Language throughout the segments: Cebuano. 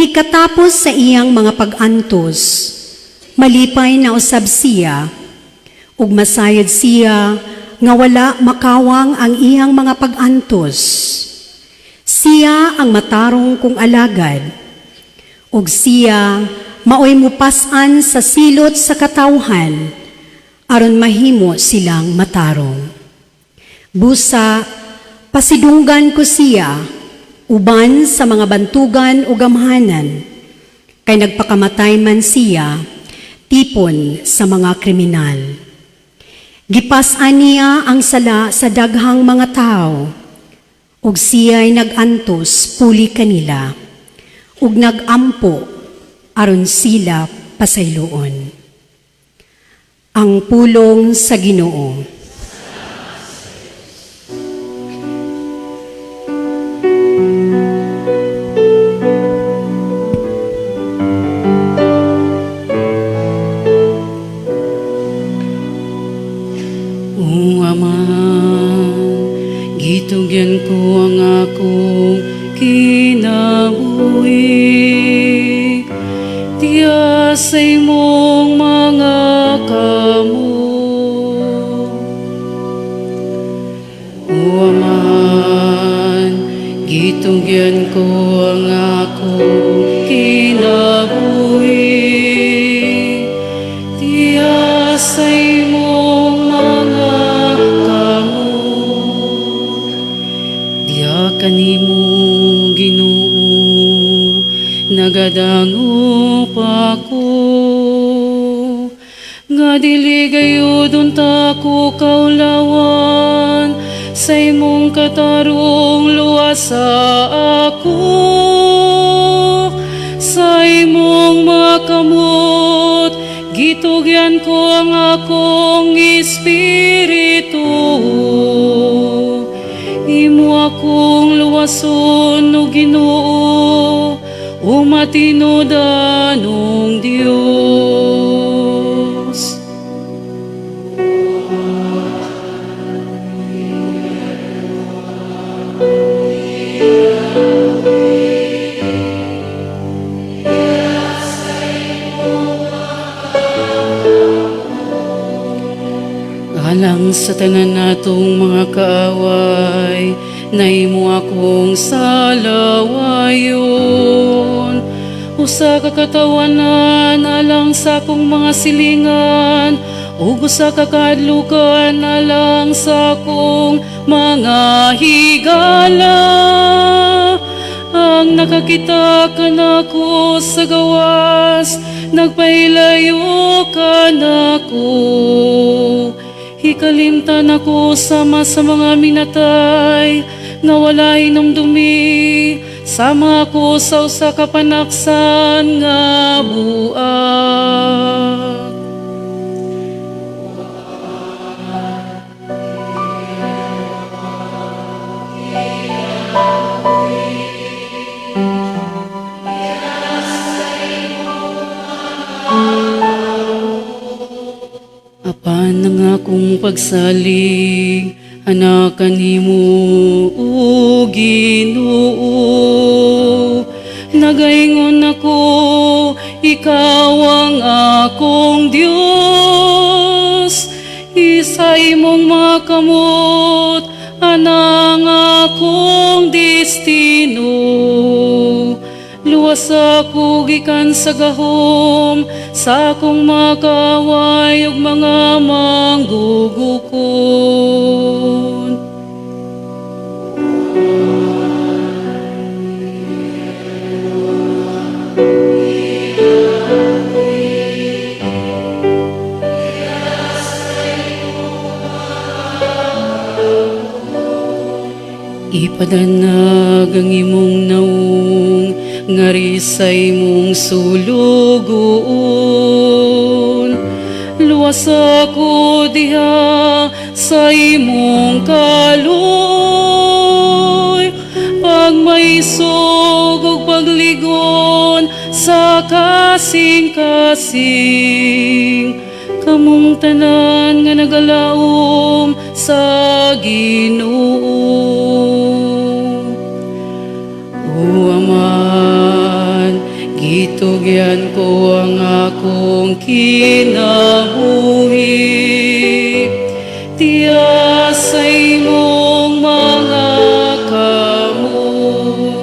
Inigkatapos sa iyang mga pag-antos, malipay na usab siya, ug masayod siya nga wala makawang ang iyang mga pag-antos. Siya ang matarong kong alagad, ug siya maoy mupas-an sa silot sa katawhan, aron mahimo silang matarong. Busa, pasidunggan ko siya, uban sa mga bantugan ug gamhanan, kay nagpakamatay man siya, tipon sa mga kriminal. Gipas-an niya ang sala sa daghang mga tao, ug siya'y nag-antos puli kanila, ug nag-ampo aron sila pasayloon. Ang pulong sa Ginoo. O Amahan, gitugyan ko ang akong kinabuhi diha sa imong mga kamot. O Amahan, gitugyan ko ang akong kinabuhi diha sa imong mga kamot. Diha kanimo, Ginoo, nagadangop ako, nga dili gayud unta ko kaulawan. Sa imong katarong luwasa ako. Sa imong mga kamot gitugyan ko ang akong espiritu. Imo akong luwason, o Ginoo, o matinud-anong Dios. Alang sa tanan natong mga kaaway, na imo akong salawayon. Usa ka katawanan alang sa akong mga silingan, ug usa ka kahadlukan alang sa akong mga higala. Ang nakakita kanako sa gawas, nagpahilayo kanako. Hikalimtan ako sama sa mga minatay, nga wala hinumdumi, sama ako sa usa ka panaksan nga buak. Apan ang akong pagsalig, ana kanimo, o Ginoo. Nagaingon ako, ikaw ang akong Dios. Sa imong mga kamot, anang akong destino. Luwas ako gikan sa gahom sa akong mga kaaway ug mga manggugukon. Ipadanag ang imong naong ngari sa imong sulugoon. Luwas ako diha sa imong kaluoy. Pagmaisog ug pagligon sa kasing-kasing. Kamong tanan nga nagalaom sa Ginoo. O Amahan, Gitugyan ko ang akong kinabuhi tiya sa imong mga kamot.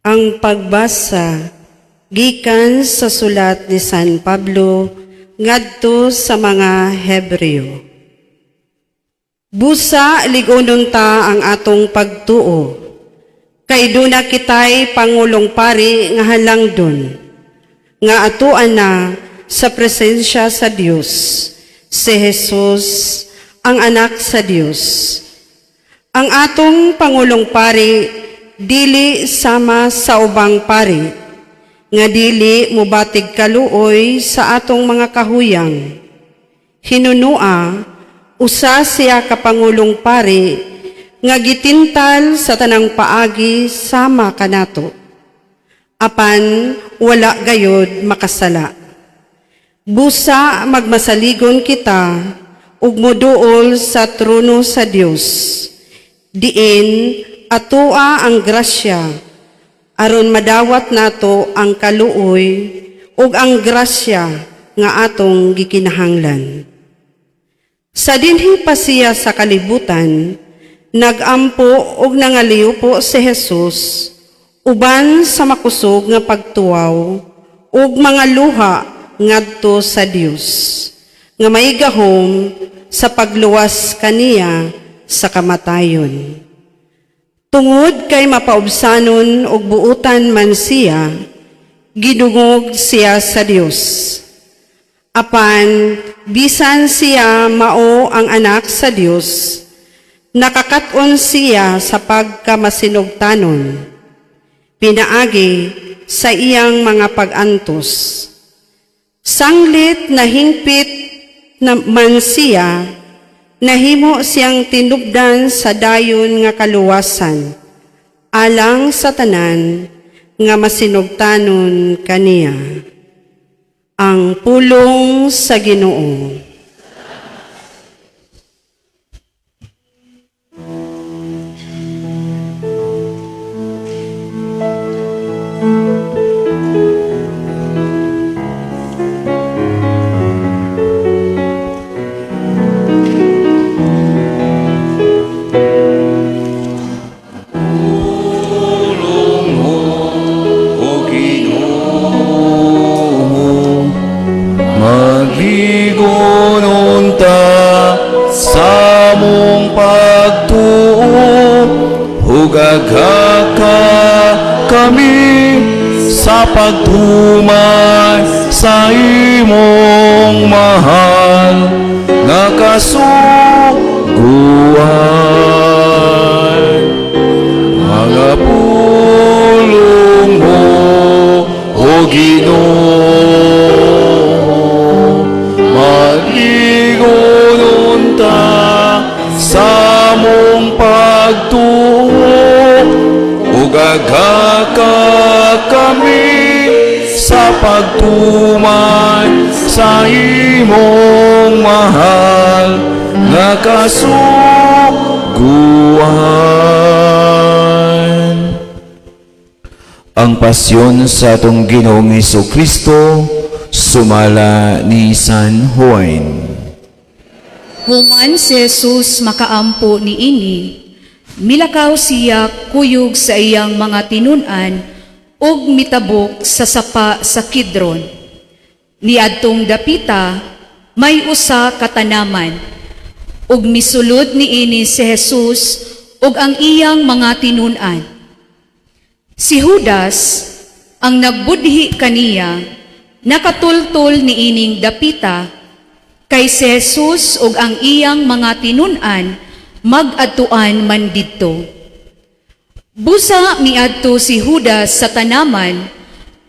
Ang pagbasa gikan sa sulat ni San Pablo ngadto sa mga Hebreo. Busa lig-unon ta ang atong pagtuo, kay duna kitay pangulong pari nga halangdon, nga atoa na sa presensya sa Dios, si Jesus, ang anak sa Dios. Ang atong pangulong pari dili sama sa ubang pari nga dili mubatig kaluoy sa atong mga kahuyang. Hinunua, usa siya ka pangulong pari nga gitintal sa tanang paagi sama kanato. Apan wala gayod makasala. Busa magmasaligon kita ug moduol sa trono sa Dios. Diin atoa ang grasya aron madawat nato ang kaluoy ug ang grasya nga atong gikinahanglan. Sa dinhi pa siya sa kalibutan, nagampo ug nangaliwpo si Jesus uban sa makusog nga pagtuwaw ug mga luha ngadto sa Dios nga may gahom sa pagluwas kaniya sa kamatayon. Tungod kay mapaubsanon ug buutan man siya, gidungog siya sa Dios. Apan bisan siya mao ang anak sa Dios, nakakat-on siya sa pagkamasinugtanon, pinaagi sa iyang mga pag-antos. Sanglit nahingpit na man siya, nahimo siyang tinubdan sa dayon nga kaluwasan, alang sa tanan nga masinugtanon kaniya. Ang pulong sa Ginoo. O Ginoo, magligonon ta sa among pagtuo, hugagaka kami sa pagtuman sa imong mahal nga kasuguan. Mga pulong mo, O Ginoo, magligonon ta sa among pagtuo, ug agaka kami sa pagtuman sa imong mahal nga kasuguan. Ang pasyon sa atong Ginoong Kristo sumala ni San Juan. Human si Jesus makaampo niini, milakaw siya kuyog sa iyang mga tinun-an ug mitabok sa sapa sa Kidron. Niadtong dapita, may usa ka tanaman, ug misulod niini si Jesus ug ang iyang mga tinun-an. Si Judas, ang nagbudhi kaniya, nakatultol niining dapita, kay si Jesus ug ang iyang mga tinun-an mag-adtuan man didto. Busa miadto si Judas sa tanaman,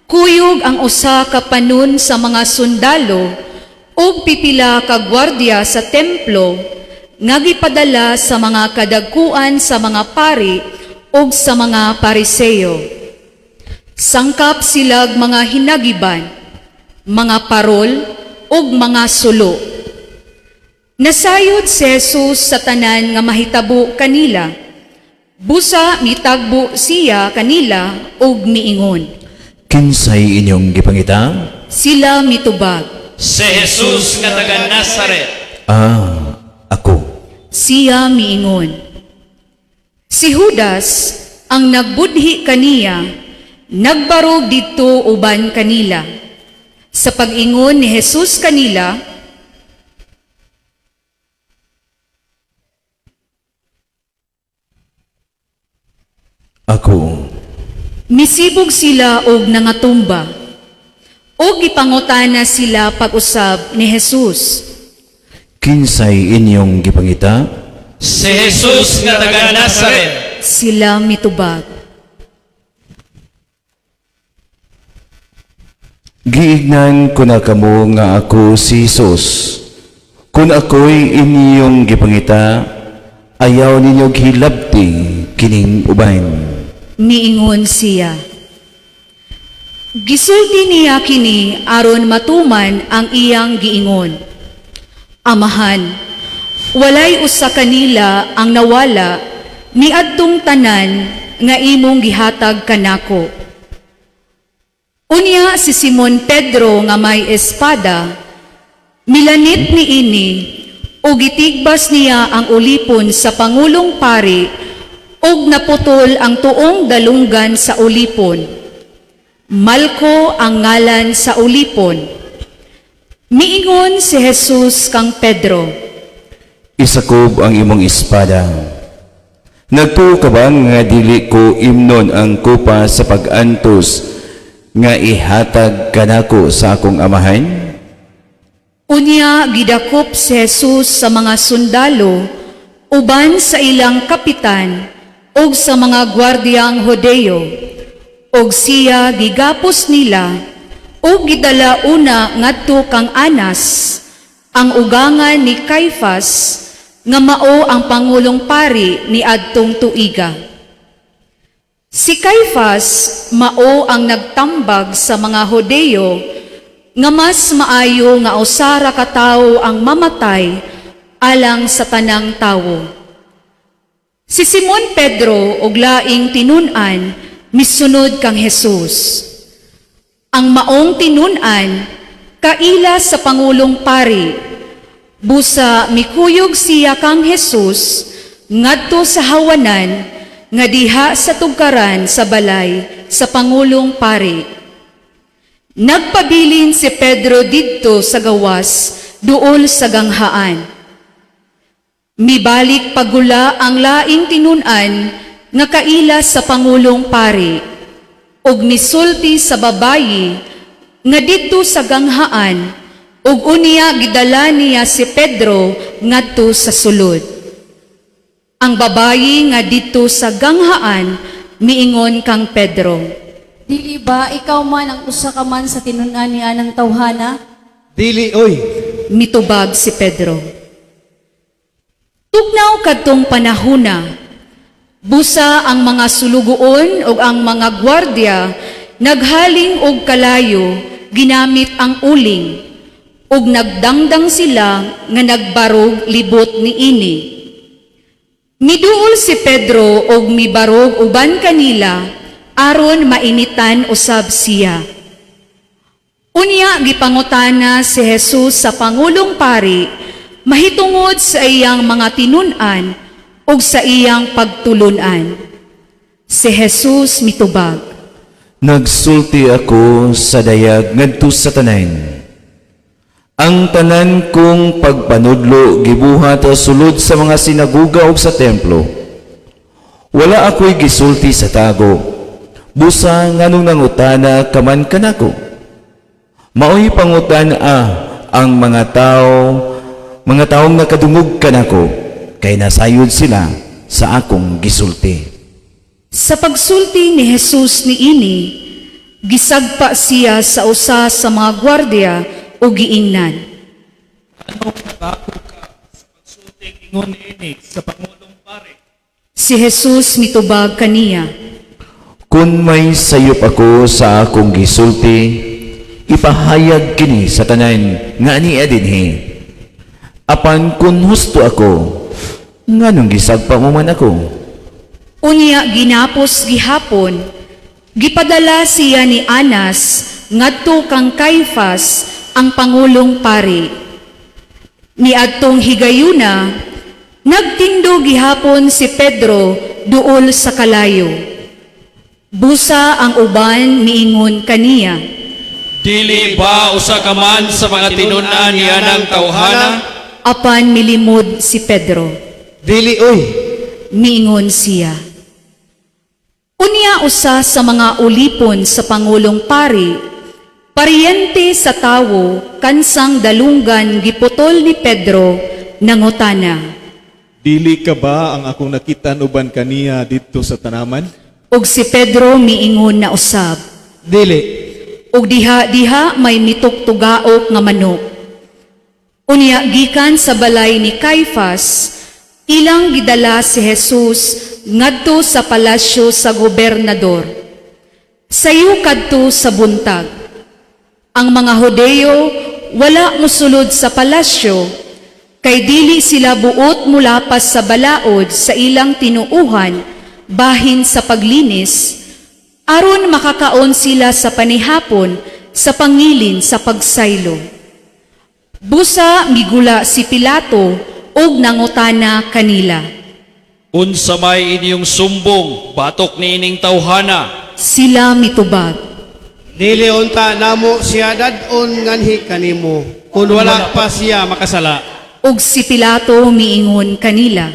kuyog ang usa ka panon sa mga sundalo ug pipila ka gwardiya sa templo nga gipadala sa mga kadagkuan sa mga pari ug sa mga Pariseo. Sangkap silag mga hinagiban, mga parol ug mga sulo. Nasayod si Jesus sa tanan nga mahitabo kanila. Busa mitagbo siya kanila ug miingon. Kinsay inyong gipangita? Sila mitubag. Si Jesus nga taga Nazaret. Ah, ako. Siya miingon. Si Judas, ang nagbudhi kaniya, nagbarog didto uban kanila. Sa pag-ingon ni Jesus kanila, Ako. Misibog sila og nangatumba. Og gipangutana sila pag-usab ni Jesus. Kinsay inyong gipangita? Si Jesus nga taga Nazaret. Sila mitubag. Giignan ko na kamo nga ako si Jesus. Kung ako'y inyong gipangita, ayaw ninyo hilabti kining uban. Miingon siya. Gisulti niya kini aron matuman ang iyang giingon. Amahan, walay usa kanila ang nawala niadtong tanan nga imong gihatag kanako. Unya si Simon Pedro nga may espada, milanit niini ug gitigbas niya ang ulipon sa pangulong pari ug naputol ang tuong dalunggan sa ulipon. Malko ang ngalan sa ulipon. Miingon si Jesus kang Pedro, Isakob ang imong espada. Nagtuo ka ba nga dili ko imnon ang kupa sa pag-antos nga ihatag kanako sa akong amahan? Unya gidakop si Jesus sa mga sundalo uban sa ilang kapitan ug sa mga gwardiyang Hodeo, ug siya gigapos nila ug gidala una ngadto kang Anas, ang ugangan ni Caiphas, nga mao ang pangulong pari ni adtong tuiga. Si Caiphas mao ang nagtambag sa mga Hodeo nga mas maayo nga usa ra ka tawo ang mamatay alang sa tanang tawo. Si Simon Pedro og laing tinun-an misunod kang Jesus. Ang maong tinun-an kaila sa pangulong pari. Busa mikuyog siya kang Jesus ngadto sa hawanan nga diha sa tugkaran sa balay sa pangulong pari. Nagpabilin si Pedro didto sa gawas duol sa ganghaan. Mibalik pagula ang laing tinun-an nga kaila sa pangulong pari ug misulti sa babayi nga didto sa ganghaan, ug unya gidala niya si Pedro ngadto sa sulod. Ang babayi nga didto sa ganghaan miingon kang Pedro, Dili ba ikaw man ang usa ka man sa tinun-an ni anang tawhana? Dili oy. Mitubag si Pedro. Tugnaw kadtong panahuna, busa ang mga sulugoon ug ang mga gwardiya naghaling og kalayo ginamit ang uling, ug nagdangdang sila nga nagbarog libot niini. Miduol si Pedro og mibarog uban kanila aron mainitan usab siya. Unya gipangutana si Jesus sa pangulong pari mahitungod sa iyang mga tinun-an ug sa iyang pagtulun-an. Si Jesus mitubag, Nagsulti ako sa dayag ngadto sa tanan. Ang tanan kong pagpanudlo gibuhat sa sulod sa mga sinaguga ug sa templo. Wala ako'y gisulti sa tago. Busa nganong nangutana ka man kanako? Maoy pangutan-a ang mga taong nakadungog kanako, kay nasayod sila sa akong gisulti. Sa pagsulti ni Jesus niini, gisagpa siya sa usa sa mga gwardiya ug giingnan, Nganong nabako ka sa pagsulting ingon niini sa pangulong pari? Si Jesus mitubag kaniya, Kung may sayop ako sa akong gisulti, Ipahayag kini sa tanan nga ania dinhi. Apan kun husto ako, nganong gisagpa mo man ako? Unya ginapos gihapon, gipadala siya ni Anas ngadto kang Caifas, ang pangulong pari. Niadtong higayuna, nagtindo gihapon si Pedro duol sa kalayo. Busa ang uban miingon kaniya, Dili ba usa ka man sa mga tinun-an ni anang tawhana? Apan milimod si Pedro. Dili oy. Miingon siya. Unya usa sa mga ulipon sa pangulong pari, paryente sa tawo kansang dalunggan giputol ni Pedro, nangutana. Dili ka ba ang akong nakitan uban kaniya didto sa tanaman? Ug si Pedro miingon na usab. Dili. Ug diha-diha may mituktugaok nga manok. Unya gikan sa balay ni Caifas, ilang gidala si Jesus ngadto sa palasyo sa gobernador. Sayo kadto sa buntag. Ang mga Hudeyo wala mosulod sa palasyo kay dili sila buot mulapas sa balaod sa ilang tinuuhan bahin sa paglinis, aron makakaon sila sa panihapon sa pangilin sa pagsaylo. Busa migula si Pilato ug nangutana kanila. Unsa may inyong sumbong batok niining tawhana? Sila mitubag. Dili unta namo siya dad-on nganhi kanimo kun wala pa siya makasala. Ug si Pilato miingon kanila.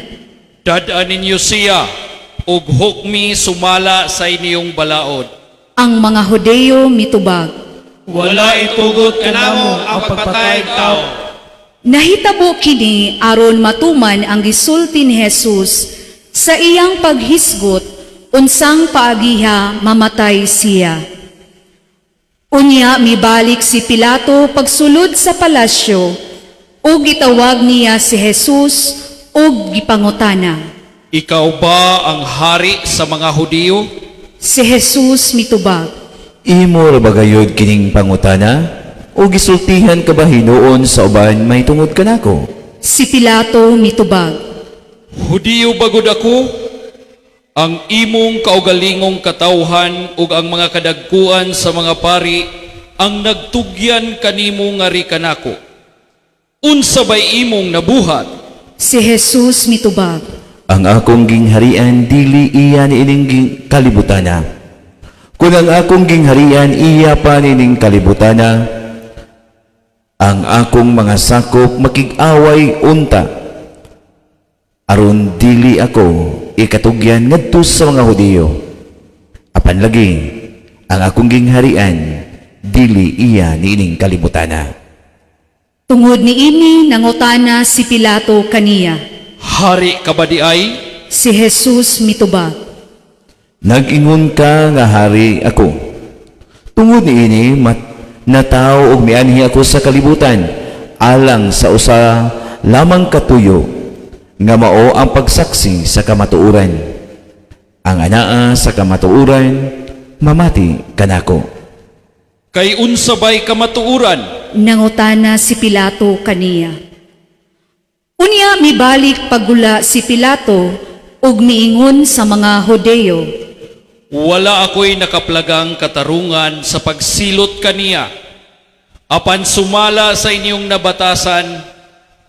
Dad-a ninyo siya ug hukmi sumala sa inyong balaod. Ang mga Hudeyo mitubag. Wala itugot Kanamo ang pagpatay og tawo. Nahitabo kini aron matuman ang gisulti ni Jesus sa iyang paghisgot unsang paagiha mamatay siya. Unya mibalik si Pilato pagsulod sa palasyo ug gitawag niya si Jesus ug gipangutana. Ikaw ba ang hari sa mga Hudiyo? Si Jesus mitubag. Imo ra ba gayud kining pangutana? O gisultihan ka ba hinuon sa uban mahitungod kanako? Si Pilato mitubag. Hudiyo ba gud ako? Ang imong kaugalingong katawhan ug ang mga kadagkuan sa mga pari ang nagtugyan kanimo ngari kanako. Unsa bay imong nabuhat? Si Jesus mitubag. Ang akong gingharian dili iya niining kalibutana. Kung ang akong gingharian iya pa niining kalibutana, ang akong mga sakop makig-away unta aron dili ako ikatugyan ngadto sa mga Hudiyo. Apan lagi, ang akong gingharian dili iya niining kalibutana. Tungod niini nangutana si Pilato kaniya. Hari ka ba diay? Si Jesus mitubag. Nag-ingon ka nga hari ako. Tungod niini natawo og mianhi ako sa kalibutan alang sa usa lamang katuyo nga mao ang pagsaksi sa kamatuoran. Ang anaa sa kamatuoran mamati kanako. Kay unsa bay kamatuoran? Nangutana si Pilato kaniya. Unya mibalik paggula si Pilato ug miingon sa mga Hudeyo. Wala ako'y nakaplagang katarungan sa pagsilot kaniya. Apan sumala sa inyong nabatasan,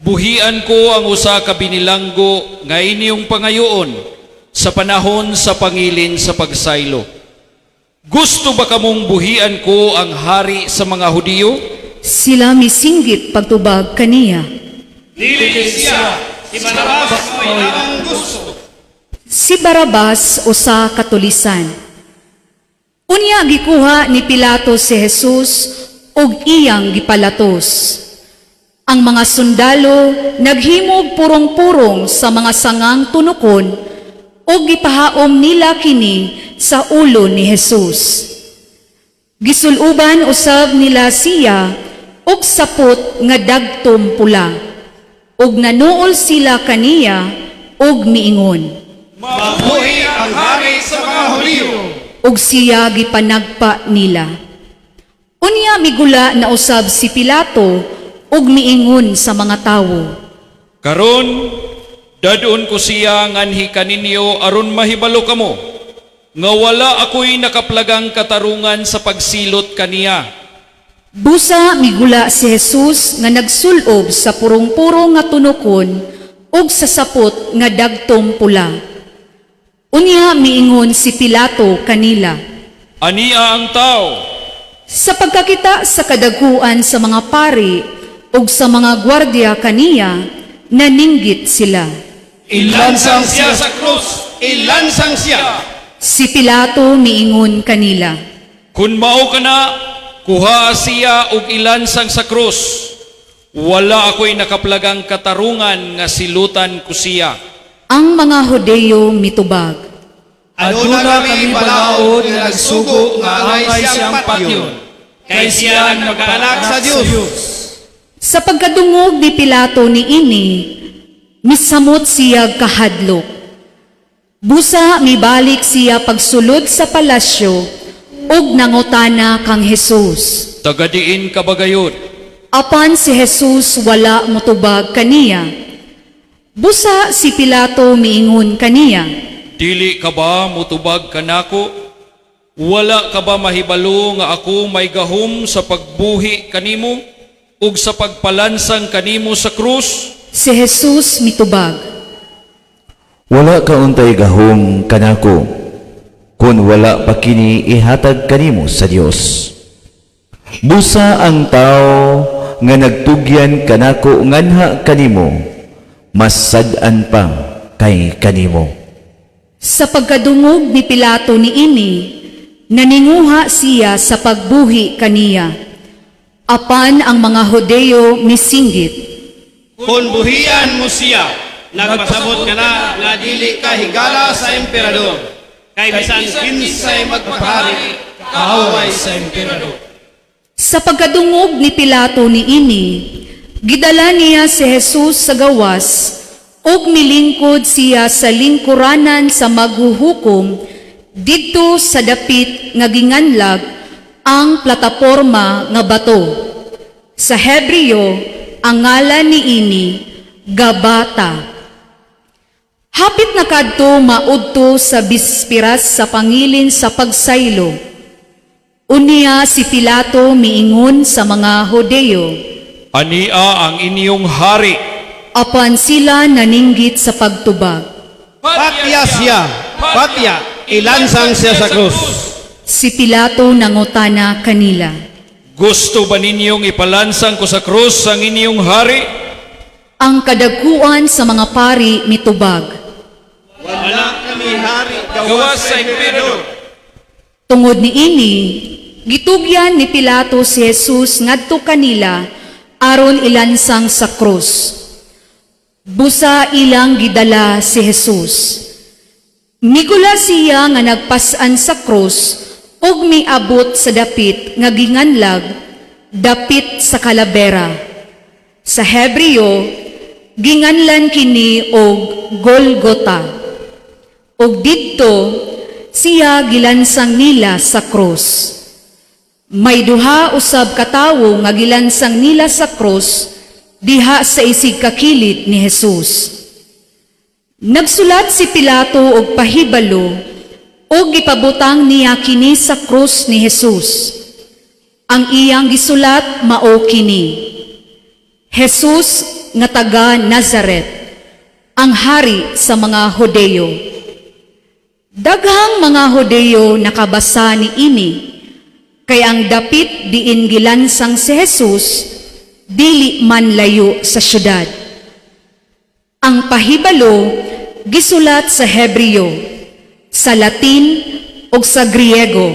buhian ko ang usa ka binilanggo nga inyong pangayoon sa panahon sa pangilin sa pagsaylo. Gusto ba kamong buhian ko ang hari sa mga Hudiyo? Sila misinggit pagtubag kaniya. Dili siya. Si Barabas may among gusto. Si Barabas usa ka tulisan. Unya gikuha ni Pilato si Jesus ug iyang gipalatos. Ang mga sundalo naghimog purong-purong sa mga sangang tunukon ug gipahaom nila kini sa ulo ni Jesus. Gisuluban usab nila siya og sapot nga dagtom pula. Ug nanuol sila kaniya ug miingon. Mabuhi ang hari sa mga Hudiyo. Ug siya gipanagpa nila. Unya migula na usab si Pilato ug miingon sa mga tawo, Karon, dad-on ko siya nganhi kaninyo aron mahibalo kamo nga wala ako'y nakaplagang katarungan sa pagsilot kaniya. Busa migula si Jesus nga nagsulob sa purong-puro nga tunokon ug sa sapot nga dagtom pula. Unya miingon si Pilato kanila, Ania ang tao. Sa pagkakita sa kadagkuan sa mga pari ug sa mga gwardiya kaniya, naninggit sila. Ilansang Siya sa krus. Ilansang siya. Si Pilato miingon kanila, Kung mao ka na, kuha siya og ilansang sa krus. Wala ako'y nakaplagang katarungan nga silutan ko siya. Ang mga Hudeyo mitubag, Aduna kami balaod nga nagsugo nga angay siyang patyon. Kay siya nagpaanak sa Dios. Sa pagkadungog ni Pilato niini, misamot siya kahadlok. Busa mibalik siya pagsulod sa palasyo ug nangutana kang Jesus. Tagadiin ka ba gayud? Apan si Jesus wala motubag kaniya. Busa si Pilato miingon kaniya, Dili ka ba mutubag kanako? Wala ka ba mahibalo nga ako may gahom sa pagbuhi kanimo ug sa pagpalansang kanimo sa krus? Si Jesus mitubag, Wala ka untay gahom kanako, kun wala pa kini ihatag kanimo sa Dios. Busa ang tao nga nagtugyan kanako nganha kanimo, mas sad-an pa kay kanimo. Sa pagkadungog ni Pilato niini, naninguha siya sa pagbuhi kaniya. Apan ang mga Hudeyo misinggit, Kung buhian mo siya, nagpasabot ka na nga dili ka higala sa emperador. Kay bisan kinsay magpapahari, kaaway sa emperador. Sa pagkadungog ni Pilato niini, gidala niya si Jesus sa gawas ug milingkod siya sa lingkuranan sa maghuhukom didto sa dapit nga ginganlag ang plataporma nga bato. Sa Hebreo, ang ngalan niini Gabata. Hapit na kadto maudto sa bispiras sa pangilin sa pagsaylo. Unya si Pilato miingon sa mga Hudeyo, Ania ang inyong hari. Apan sila naninggit sa pagtubag. Patya siya, patya, ilansang siya sa krus. Si Pilato nangutana kanila, Gusto ba ninyong ipalansang ko sa krus ang inyong hari? Ang kadagkuan sa mga pari mitubag. Wala kami hari, Gawas sa emperador. Tungod niini, gitugyan ni Pilato si Jesus ngadto kanila aron ilansang sa krus. Busa ilang gidala si Jesus. Migula siya nga nagpas-an sa krus ug miabot sa dapit nga ginganlag dapit sa kalabera. Sa Hebreo, ginganlan kini og Golgota. Ug didto siya gilansang nila sa krus. May duha usab ka tawo nga gilansang nila sa krus diha sa isig kakilid ni Jesus. Nagsulat si Pilato og pahibalo ug gipabutang niya kini sa krus ni Jesus. Ang iyang gisulat mao kini: Jesus nga taga Nazaret, ang hari sa mga Hudeyo. Daghang mga Hudeyo nakabasa ni ini, kay ang dapit diin gilansang si Jesus, dili man layo sa syudad. Ang pahibalo gisulat sa Hebreo, sa Latin ug sa Griego.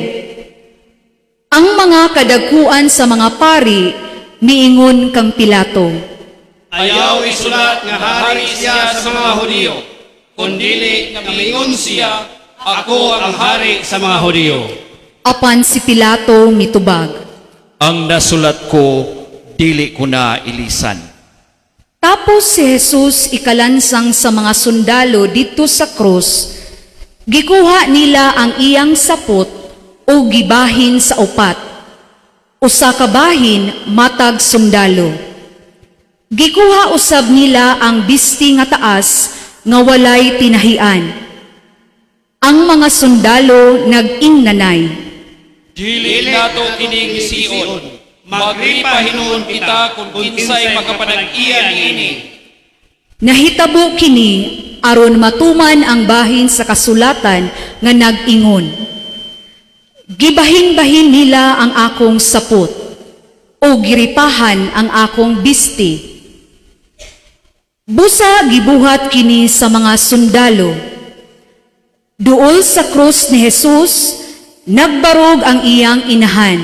Ang mga kadagkuan sa mga pari miingon kang Pilato, Ayaw isulat nga hari siya sa mga Hudiyo, kundili nga miingon siya, ako ang hari sa mga Hudiyo. Apan si Pilato mitubag, Ang nasulat ko, dili ko na ilisan. Tapos si Jesus ikalansang sa mga sundalo didto sa krus, gikuha nila ang iyang sapot o gibahin sa upat. Usa ka bahin matag sundalo. Gikuha usab nila ang bisti nga taas nga walay tinahian. Ang mga sundalo nag-ingnanay. Dili nato kini gision. Magripa hinuon kita kung kinsay makapanag-iya niini. Nahitabo kini aron matuman ang bahin sa kasulatan nga nag-ingon. Gibahin-bahin nila ang akong sapot o giripahan ang akong bisti. Busa gibuhat kini sa mga sundalo. Duol sa krus ni Jesus, nagbarog ang iyang inahan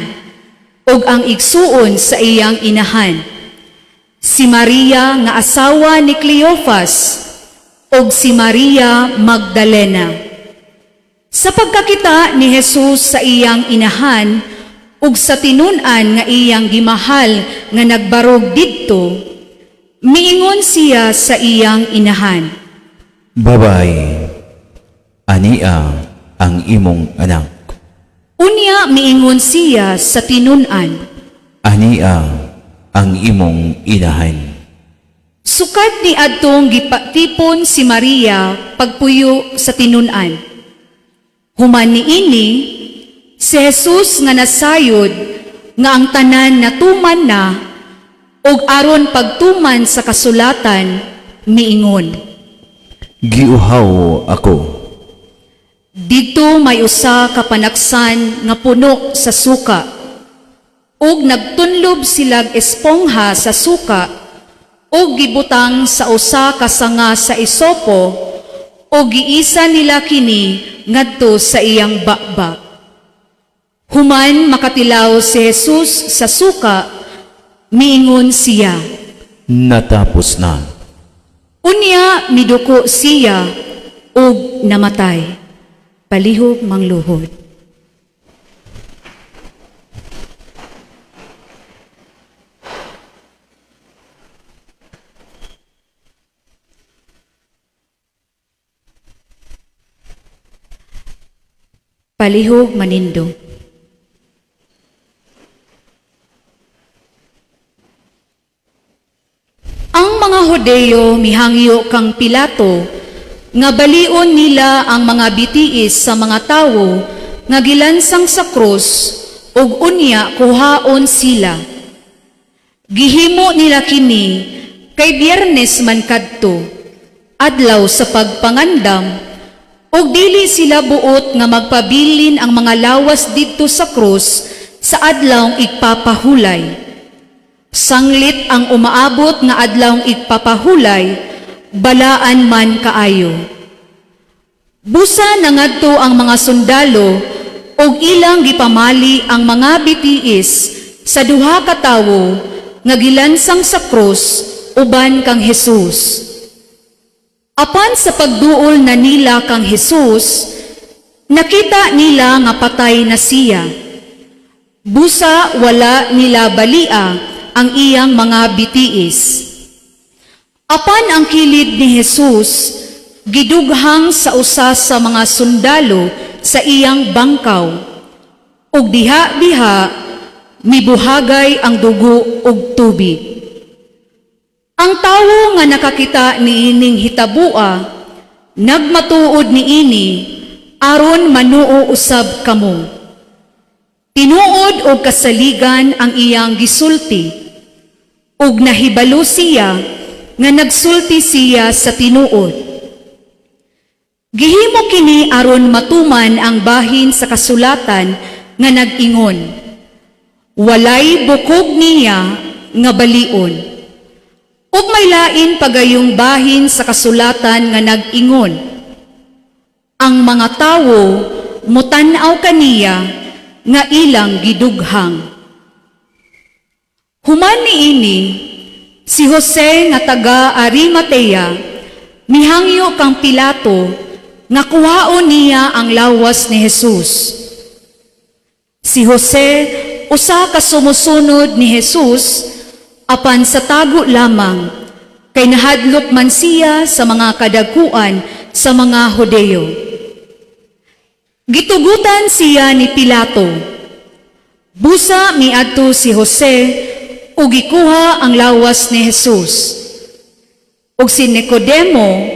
ug ang igsuon sa iyang inahan. Si Maria nga asawa ni Cleophas ug si Maria Magdalena. Sa pagkakita ni Jesus sa iyang inahan ug sa tinun-an nga iyang gimahal nga nagbarog didto, miingon siya sa iyang inahan. Babaye, ania ang imong anak. Unya miingon siya sa tinun-an. Ania ang imong inahan. Sukad ni adtong gipatipon si Maria pagpuyo sa tinun-an. Human niini, si Jesus nga nasayod nga ang tanan natuman na ug aron pagtuman sa kasulatan miingon. Giuhaw ako. Didto may usa ka panaksan nga puno sa suka. Ug nagtunlob silag espongha sa suka ug gibutang sa usa ka sanga sa isopo ug giisa nila kini ngadto sa iyang baba. Human makatilaw si Jesus sa suka, miingon siya. Natapos na. Unya miduko siya ug namatay. Palihog mangluhod. Palihog manindog. Ang mga Hudeo mihangyo kang Pilato nga balion nila ang mga bitiis sa mga tawo nga gilansang sa krus ug unya kuhaon sila. Gihimo nila kini kay Biyernes man kadto, adlaw sa pagpangandam, ug dili sila buot nga magpabilin ang mga lawas didto sa krus sa adlawng igpapahulay. Sanglit ang umaabot nga adlawng igpapahulay, balaan man kaayo. Busa nangadto ang mga sundalo ug ilang gipamali ang mga bitiis sa duha ka tawo nga gilansang sa krus uban kang Jesus. Apan sa pagduol na nila kang Jesus, nakita nila nga patay na siya. Busa wala nila balia ang iyang mga bitiis. Apan ang kilid ni Jesus, gidughang sa usa sa mga sundalo sa iyang bangkaw. Ug diha-diha mibuhagay ang dugo ug tubig. Ang tawo nga nakakita niining hitabua, nagmatuod niini aron manuo usab kamo. Tinuod og kasaligan ang iyang gisulti, ug nahibalo siya nga nagsulti siya sa tinuod. Gihimo kini aron matuman ang bahin sa kasulatan nga nag-ingon, walay bukog niya nga balion. Ug may lain pagayong bahin sa kasulatan nga nag-ingon, ang mga tawo mutan-aw kaniya nga ilang gidughang. Human niini, si Jose nga taga Arimatea, mihangyo kang Pilato nga kuhaon niya ang lawas ni Jesus. Si Jose usa ka sumusunod ni Jesus, apan sa tago lamang, kay nahadlok man siya sa mga kadagkuan sa mga Hudeo. Gitugutan siya ni Pilato. Busa miadto si Jose ug gikuha ang lawas ni Jesus. Ug si Nicodemo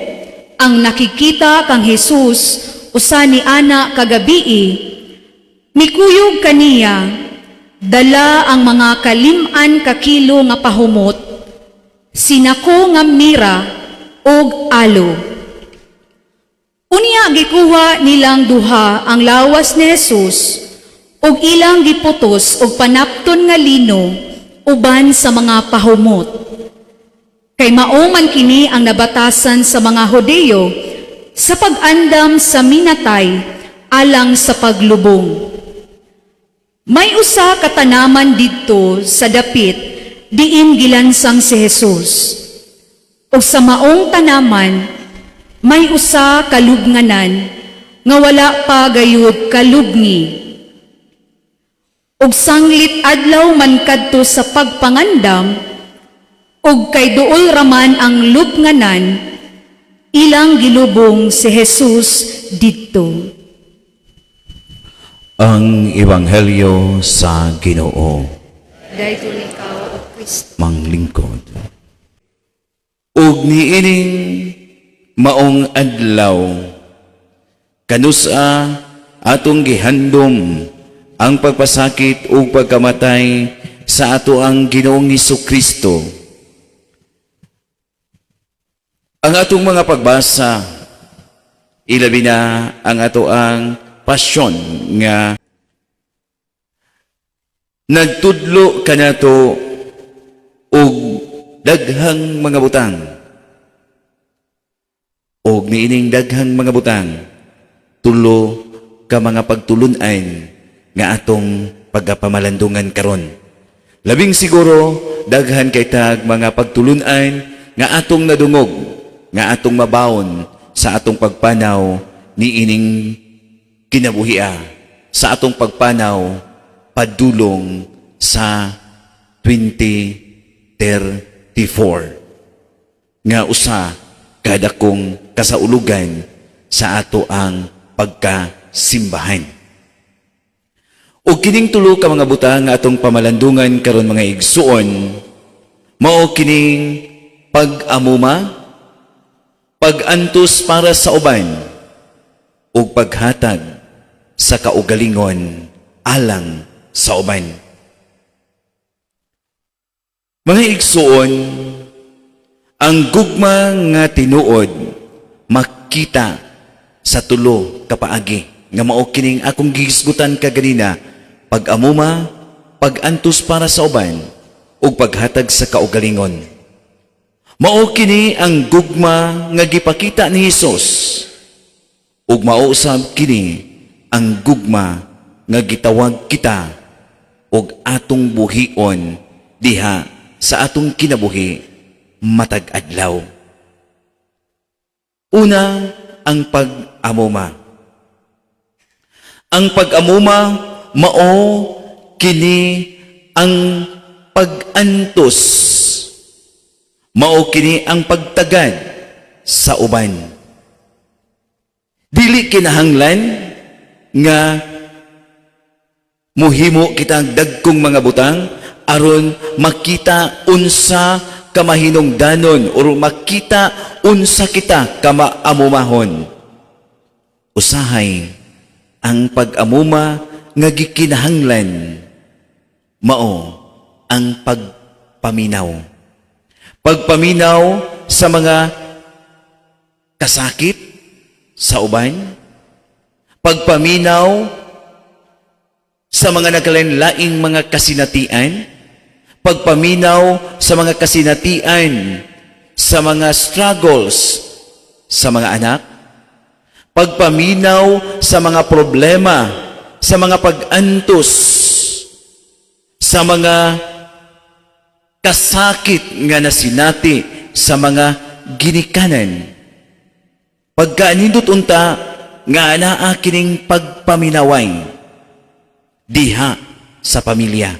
ang nakikita kang Jesus usa ni ana kagabii, mikuyog kaniya, dala ang mga kalim-an ka kilo nga pahumot, sinako nga mira ug aloe. Unya gikuha nilang duha ang lawas ni Jesus ug ilang giputos og panapton nga lino uban sa mga pahumot. Kay mao man kini ang nabatasan sa mga Hudiyo sa pag-andam sa minatay alang sa paglubong. May usa ka tanaman didto sa dapit diin gilansang si Jesus. Ug sa maong tanaman may usa ka lubnganan nga wala pa gayud kalubngi. Ug sanglit adlaw man kadto sa pagpangandam, ug kay duol raman ang lubnganan, ilang gilubong si Jesus didto. Ang Ebanghelyo sa Ginoo. Daytoy ikaw, O Kristo. Manglingkod. Ug niining maong adlaw, kanusa atong gihandom ang pagpasakit ug pagkamatay sa ato ang Ginoong Kristo. Ang atong mga pagbasa, ilabi na ang ato ang pasyon nga nagtudlo kanato og daghang mga butang. Og niining daghang mga butang, tulo ka mga pagtulunan nga atong pagpamalandungan karon. Labing siguro daghan kay tag mga pagtulunan nga atong nadungog, nga atong mabaon sa atong pagpanaw niining kinabuhia, sa atong pagpanaw padulong sa 2034 nga usa kadakong kasaulugan sa ato ang pagkasimbahan. O kining tulo ka mga butang nga atong pamalandungan karon, mga igsuon, mao kining pag-amuma, pag-antos para sa uban, ug paghatag sa kaugalingon alang sa uban. Mga igsuon, ang gugma nga tinuod makita sa tulo ka paagi nga mao kining akong gihisgutan kaganina: pag-amuma, pag-antos para sa uban, ug paghatag sa kaugalingon. Mao kini ang gugma nga gipakita ni Hesus ug mao usab kini ang gugma nga gitawag kita og atong buhion diha sa atong kinabuhi matag adlaw. Una, ang pag-amuma. Ang pag-amuma, mao kini ang pag-antos. Mao kini ang pagtagad sa uban. Dili kinahanglan nga muhimo kitang dagkong mga butang aron makita unsa kamahinungdanon or makita unsa kita kamaamumahon. Usahay ang pag-amuma nga gikinahanglan mao ang pagpaminaw. Pagpaminaw sa mga kasakit sa uban, pagpaminaw sa mga nagkalain-laing mga kasinatian, pagpaminaw sa mga kasinatian, sa mga struggles sa mga anak, pagpaminaw sa mga problema, sa mga pag-antos, sa mga kasakit nga nasinati sa mga ginikanan. Pagkaanindot unta nga anaa kining pagpaminaway diha sa pamilya.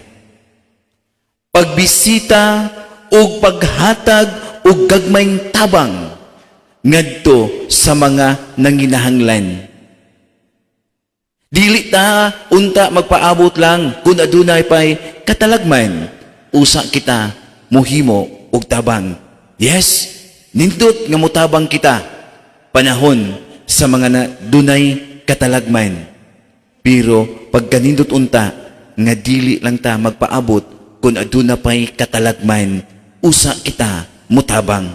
Pagbisita ug paghatag og gagmayng tabang ngadto sa mga nanginahanglan. Dili ta unta magpaabot lang kung adunay pay katalagman, usa kita muhimo og tabang. Yes, nindot nga mutabang kita panahon sa mga na dunay katalagman. Pero pagkanindot unta nga dili lang ta magpaabot kung aduna pay katalagman, usa kita mutabang.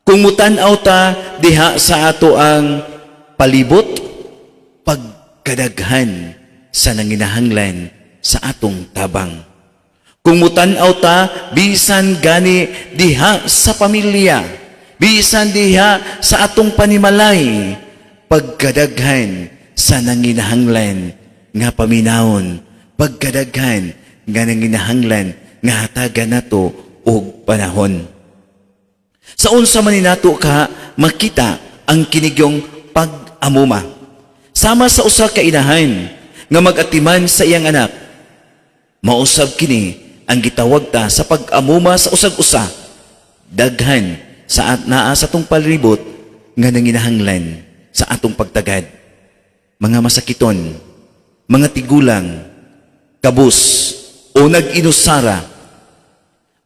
Kung mutan-aw ta diha sa ato ang palibot, pagkadaghan sa nanginahanglan sa atong tabang. Kung mutan-aw ta bisan gani diha sa pamilya, bisan diha sa atong panimalay, pagkadaghan sa nanginahanglan nga paminawon, pagkadaghan nga nanginahanglan nga hatagan nato og panahon. Sa unsa man ni nato ka makita ang kinigyong pag-amuma? Sama sa usa ka inahan nga mag-atiman sa iyang anak, mausab kini ang gitawag ta sa pag-amuma sa usag-usa. Daghan sa at naa sa atong palibot nga nanginahanglan sa atong pagtagad. Mga masakiton, mga tigulang, kabus o nag-inusara.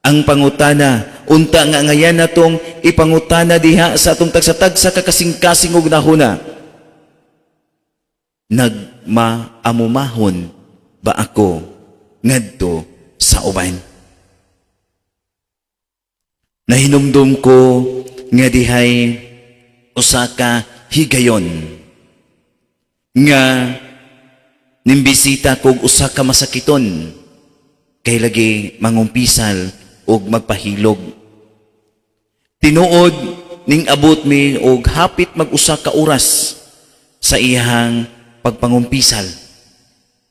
Ang pangutana, unta nga ngayan natong ipangutana diha sa atong tagsa-tagsa kakasing-kasing og nahuna. Nagmaamumahon ba ako ngadto sa uban? Nahinumdum ko nga dihay usa ka higayon nga nimbisita kog usa ka masakiton kay lagi mangumpisal og magpahilog. Tinuod ning abot mi og hapit mag-usa ka oras sa iyahang pagpangumpisal.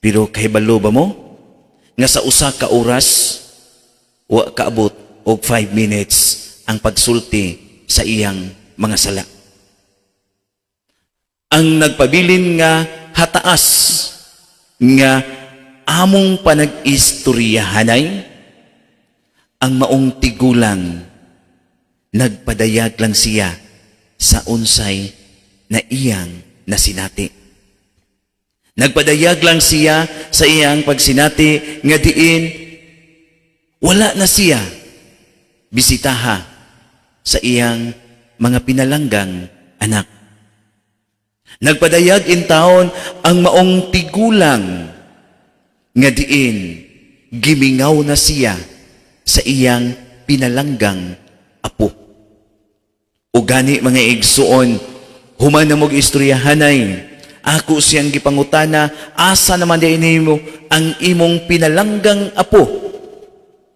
Pero kahibalo ba mo nga sa usa ka oras wa kaabot og 5 minutes ang pagsulti sa iyang mga sala? Ang nagpabilin nga hataas nga among panag-istoryahanay, ang maong tigulang, nagpadayag lang siya sa unsay na iyang nasinati. Nagpadayag lang siya sa iyang pagsinati nga diin wala na siya bisitaha sa iyang mga pinalanggang anak. Nagpadayag in taon ang maong tigulang nga diin gimingaw na siya sa iyang pinalanggang apo. O gani, mga igsuon, human na mog istoryahanay, ako siyang gipangutana, "Asa naman di nimo ang imong pinalanggang apo?"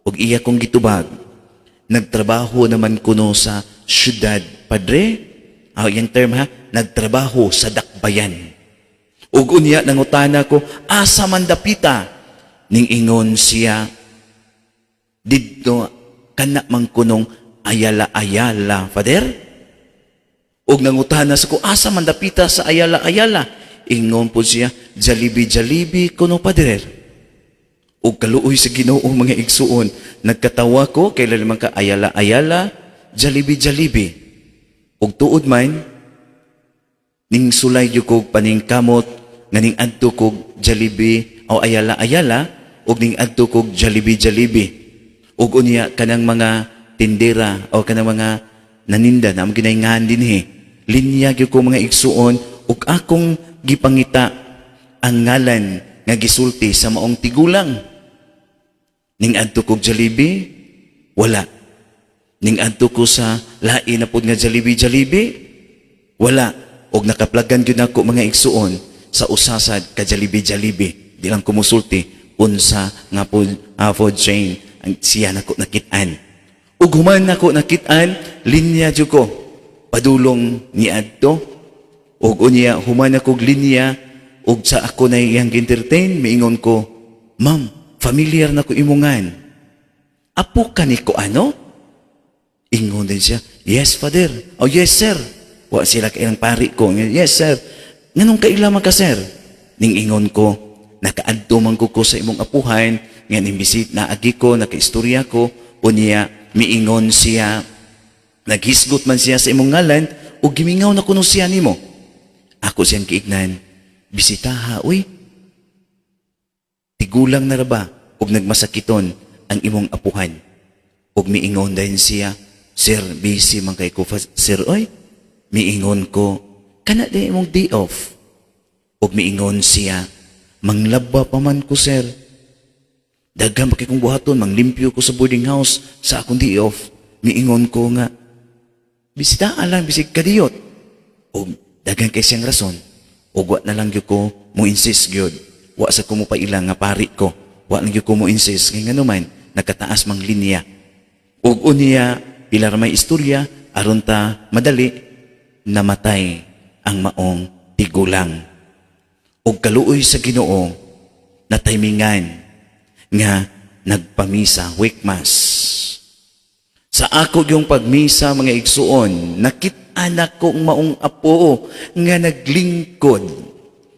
Ug iya kong gitubag, "Nagtrabaho naman kuno sa syudad, padre." Ah, yung term ha, nagtrabaho sa dakbayan. Ug unya nangutana ko, "Asa man dapita?" Ning ingon siya, "Didto kana man kunong Ayala-Ayala, Father." Ug nangutana sa ko, "Asa man dapita sa Ayala-Ayala?" Ingon po siya, "Jollibee Jollibee kuno, Father." Ug kaluoy sa Ginoo, mga igsuon, nagkatawa ko kay man ka Ayala-Ayala, Jollibee Jollibee. Ug tuod man ning sulay gyud kog paningkamot nga ning adto kog Jollibee o Ayala-Ayala ug ning adto kog Jollibee Jollibee. Ug unya kanang mga tindera o kanang mga naninda na among ginaingahan dinhi. Linya gyud ko, mga igsuon, ug akong gipangita ang ngalan nga gisulti sa maong tigulang. Ning adto kog Jollibee, wala. Ning adto ko sa lain na pod nga Jollibee Jollibee, wala. Og nakaplagan gyud nako, mga igsuon, sa usasad ka Jollibee Jollibee. Di lang ko musulti unsa nga food chain ang siya nako nakit-an. Ug human nako nakit-an, linya jud ko padulong niadto. Ug unya human ako og linya ug sa ako na iyang entertain, miingon ko, "Ma'am, familiar na ko imongan. Apo ka ni ko ano?" Ingon din siya, "Yes, Father." "Oh, yes, sir." Wa sila kailang pari ko. "Yes, sir. Nganong kaila man ka, sir?" Ning ingon ko, "Nakaadto man ko sa imong apuhan, nga nimbisit na agi ko, nakaistorya ko, unya, miingon siya, naghisgot man siya sa imong ngalan, ug gimingaw na kuno siya nimo." Ako siyang kiignan, Bisitaha, uy. Tigulang na ra ba ug nagmasakiton ang imong apuhan? Ug miingon dayon siya, "Sir, busy man kay ko, sir, oy." Miingon ko, "Kana di imong day off." Ug miingon siya, "Manglaba pa man ko, sir. Daghan pa kay kong buhaton, manglimpyo ko sa boarding house sa akong day off." Miingon ko nga, "Bisitaha lang, bisig kadiyot." O daghan kay siyang rason. O wa na lang gyud ko mo insist gyud. Wa sa ko mo paila nga pari ko. Wa lang gyud ko mo insist. Kay ngano man, nakataas mang linya. Ug unya, pila ra may istorya, aron ta madali, namatay ang maong tigulang. Ug kaluoy sa Ginoo, na timingan nga nagpamisa, wake mass. Sa ako yung pagmisa, mga igsuon, nakit-an nako ang maong apo nga naglingkod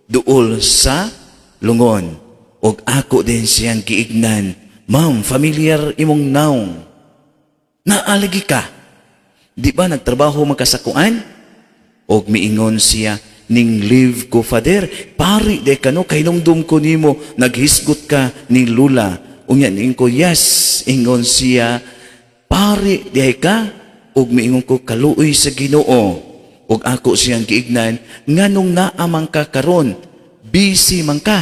duol sa lungon. Og ako din siyang giignan, "Ma'am, familiar imong nawong. Naalagi ka. Di ba nagtrabaho magkasakuan?" Og miingon siya, "Ning leave ko, Father." "Pari de kano, kahinumdum ko nimo, naghisgot ka ni Lula." Unya ning ko, "Yes." Ingon siya, "Pari diay ka." Ug miingon ko, "Kaluoy sa Ginoo." Ug ako siyang giignan, "Nganong naa man ka karon? Busy man ka."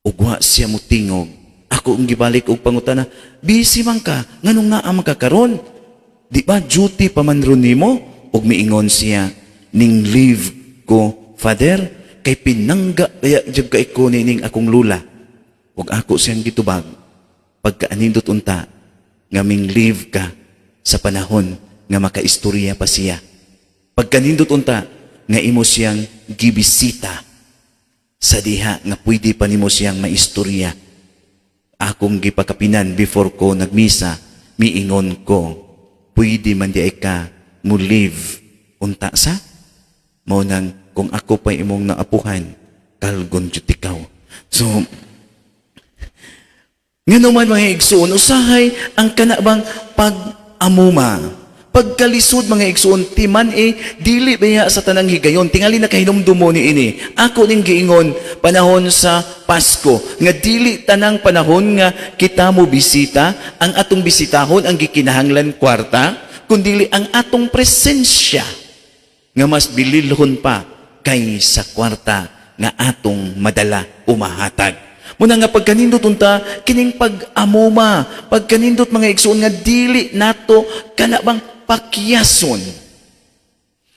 Ug wa siya mutingog. Ako ang gibalik og pangutana, "Busy man ka, nganong naa man ka karon? Di ba duty pa man ron nimo?" Ug miingon siya, "Ning leave ko, Father, kay pinangga kaya jud kay ko nining akong lula." Ug ako siyang gitubag, "Pagkaanindot unta nga ming leave ka sa panahon nga makaistorya pa siya. Pagkanindot unta nga imo siyang gibisita sa diha nga pwede pa nimo siyang maistorya." Akong gipakapinan before ko nagmisa, miingon ko, "Pwede man di ay ka mo leave unta sa mao nang kung ako pa imong naapuhan, kalgon jud ikaw." So, ngano man, mga igsuon, usahay ang kanabang pag-amuma. Pagkalisod, mga igsuon, timan eh, dili baya sa tanang higayon, tingali na kahinumdum mo ni ini. Ako ning giingon panahon sa Pasko, nga dili tanang panahon nga kita mo bisita, ang atong bisitahon ang gikinahanglan kwarta, kundili ang atong presensya nga mas bililhon pa kaysa kwarta nga atong madala o mahatag. Muna nga pagkanindot unta kining pag-amuma, pagkanindot, mga igsuon, nga dili nato kana bang pakyason.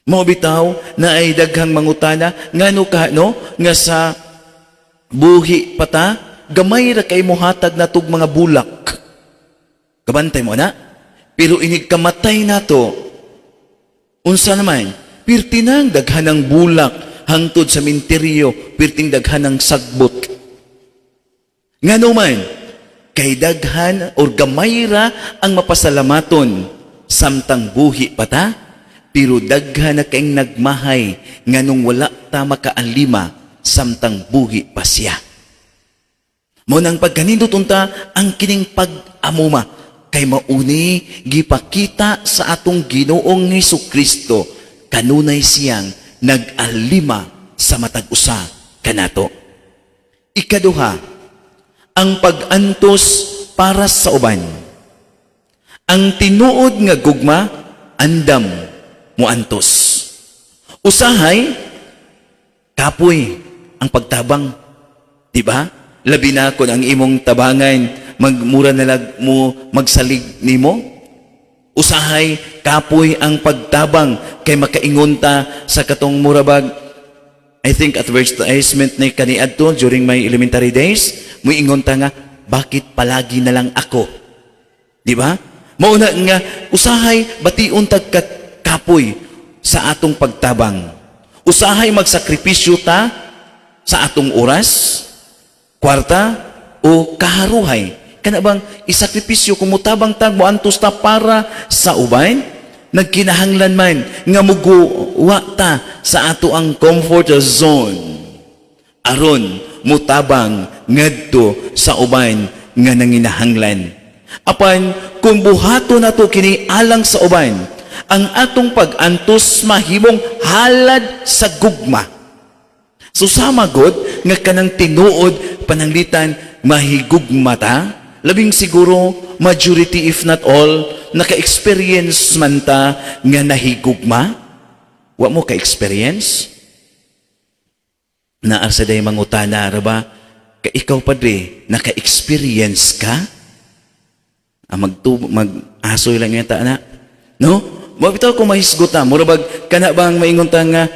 Mao bitaw na ay daghang mangutana ngano ka no nga sa buhi pata gamay ra kay mohatag natog mga bulak. Kabantay mo na? Pero inig kamatay nato, unsa naman? Pirti nang daghan ng bulak hangtod sa minteryo, pirting daghan ng sagbot. Ngano man, kay daghan or gamay ra ang mapasalamaton samtang buhi pa ta, pero daghan na kayong nagmahay nganong wala ta makaalima samtang buhi pa siya. Mao nang pagkanindot unta ang kining pag-amuma kay mauni gipakita sa atong Ginoong Hesus Kristo, kanunay siyang nag-alima sa matag usa kanato. Ikaduha, ang pag-antos para sa uban. Ang tinuod nga gugma andam moantos. Usahay kapoy ang pagtabang, di ba? Labi na kung ang imong tabangan magmura na lag mo magsalig nimo. Usahay kapoy ang pagtabang kay makaingon ta sa katong murabag, I think advertisement ni kaniadto during my elementary days, muingon ta nga, "Bakit palagi na lang ako?" Di ba? Mauna nga usahay bation tag kapoy sa atong pagtabang. Usahay magsakripisyo ta sa atong oras, kwarta o kaharuhay. Kana bang isakripisyo kung mutabang tag moantos ta para sa uban, nagkinahanglan man nga muguwa ta sa ato ang comfort zone aron mutabang ngadto sa uban nga nanginahanglan. Apan kung buhato nato kini alang sa uban, Ang atong pag-antos mahimong halad sa gugma. So sama god nga kanang tinuod pananglitan mahigugma ta, labing siguro majority if not all naka-experience man ta nga nahigugma. Wa mo ka-experience? Naa sa day mangutana ra ba? Ka ikaw, padre, naka-experience ka? Ah, mag asoy lang yata na. No? Mo bitaw ko mahisgot ta. Mura bag kana bang maingon ta nga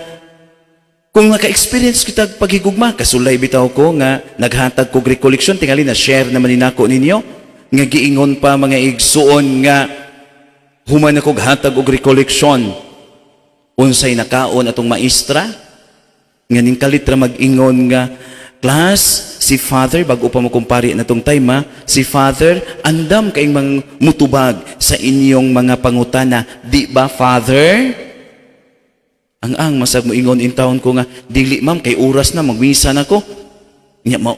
kung naka-experience kita paghigugma, kasulay bitaw ko nga naghatag kog recollection, tingali na share naman ni nako ninyo nga giingon pa, mga igsuon, nga human ako hatag og recollection, unsay nakaon atong maestra nga ning kalit ra mag-ingon nga, "Class, si Father," bago pa mo kumpare na tong time ha, "si Father andam kayong mga mutubag sa inyong mga pangutana, di ba, Father?" Ang masag mo ingon in taon ko nga, "Dili, ma'am, kay oras na, magmisa na ko." Nya ma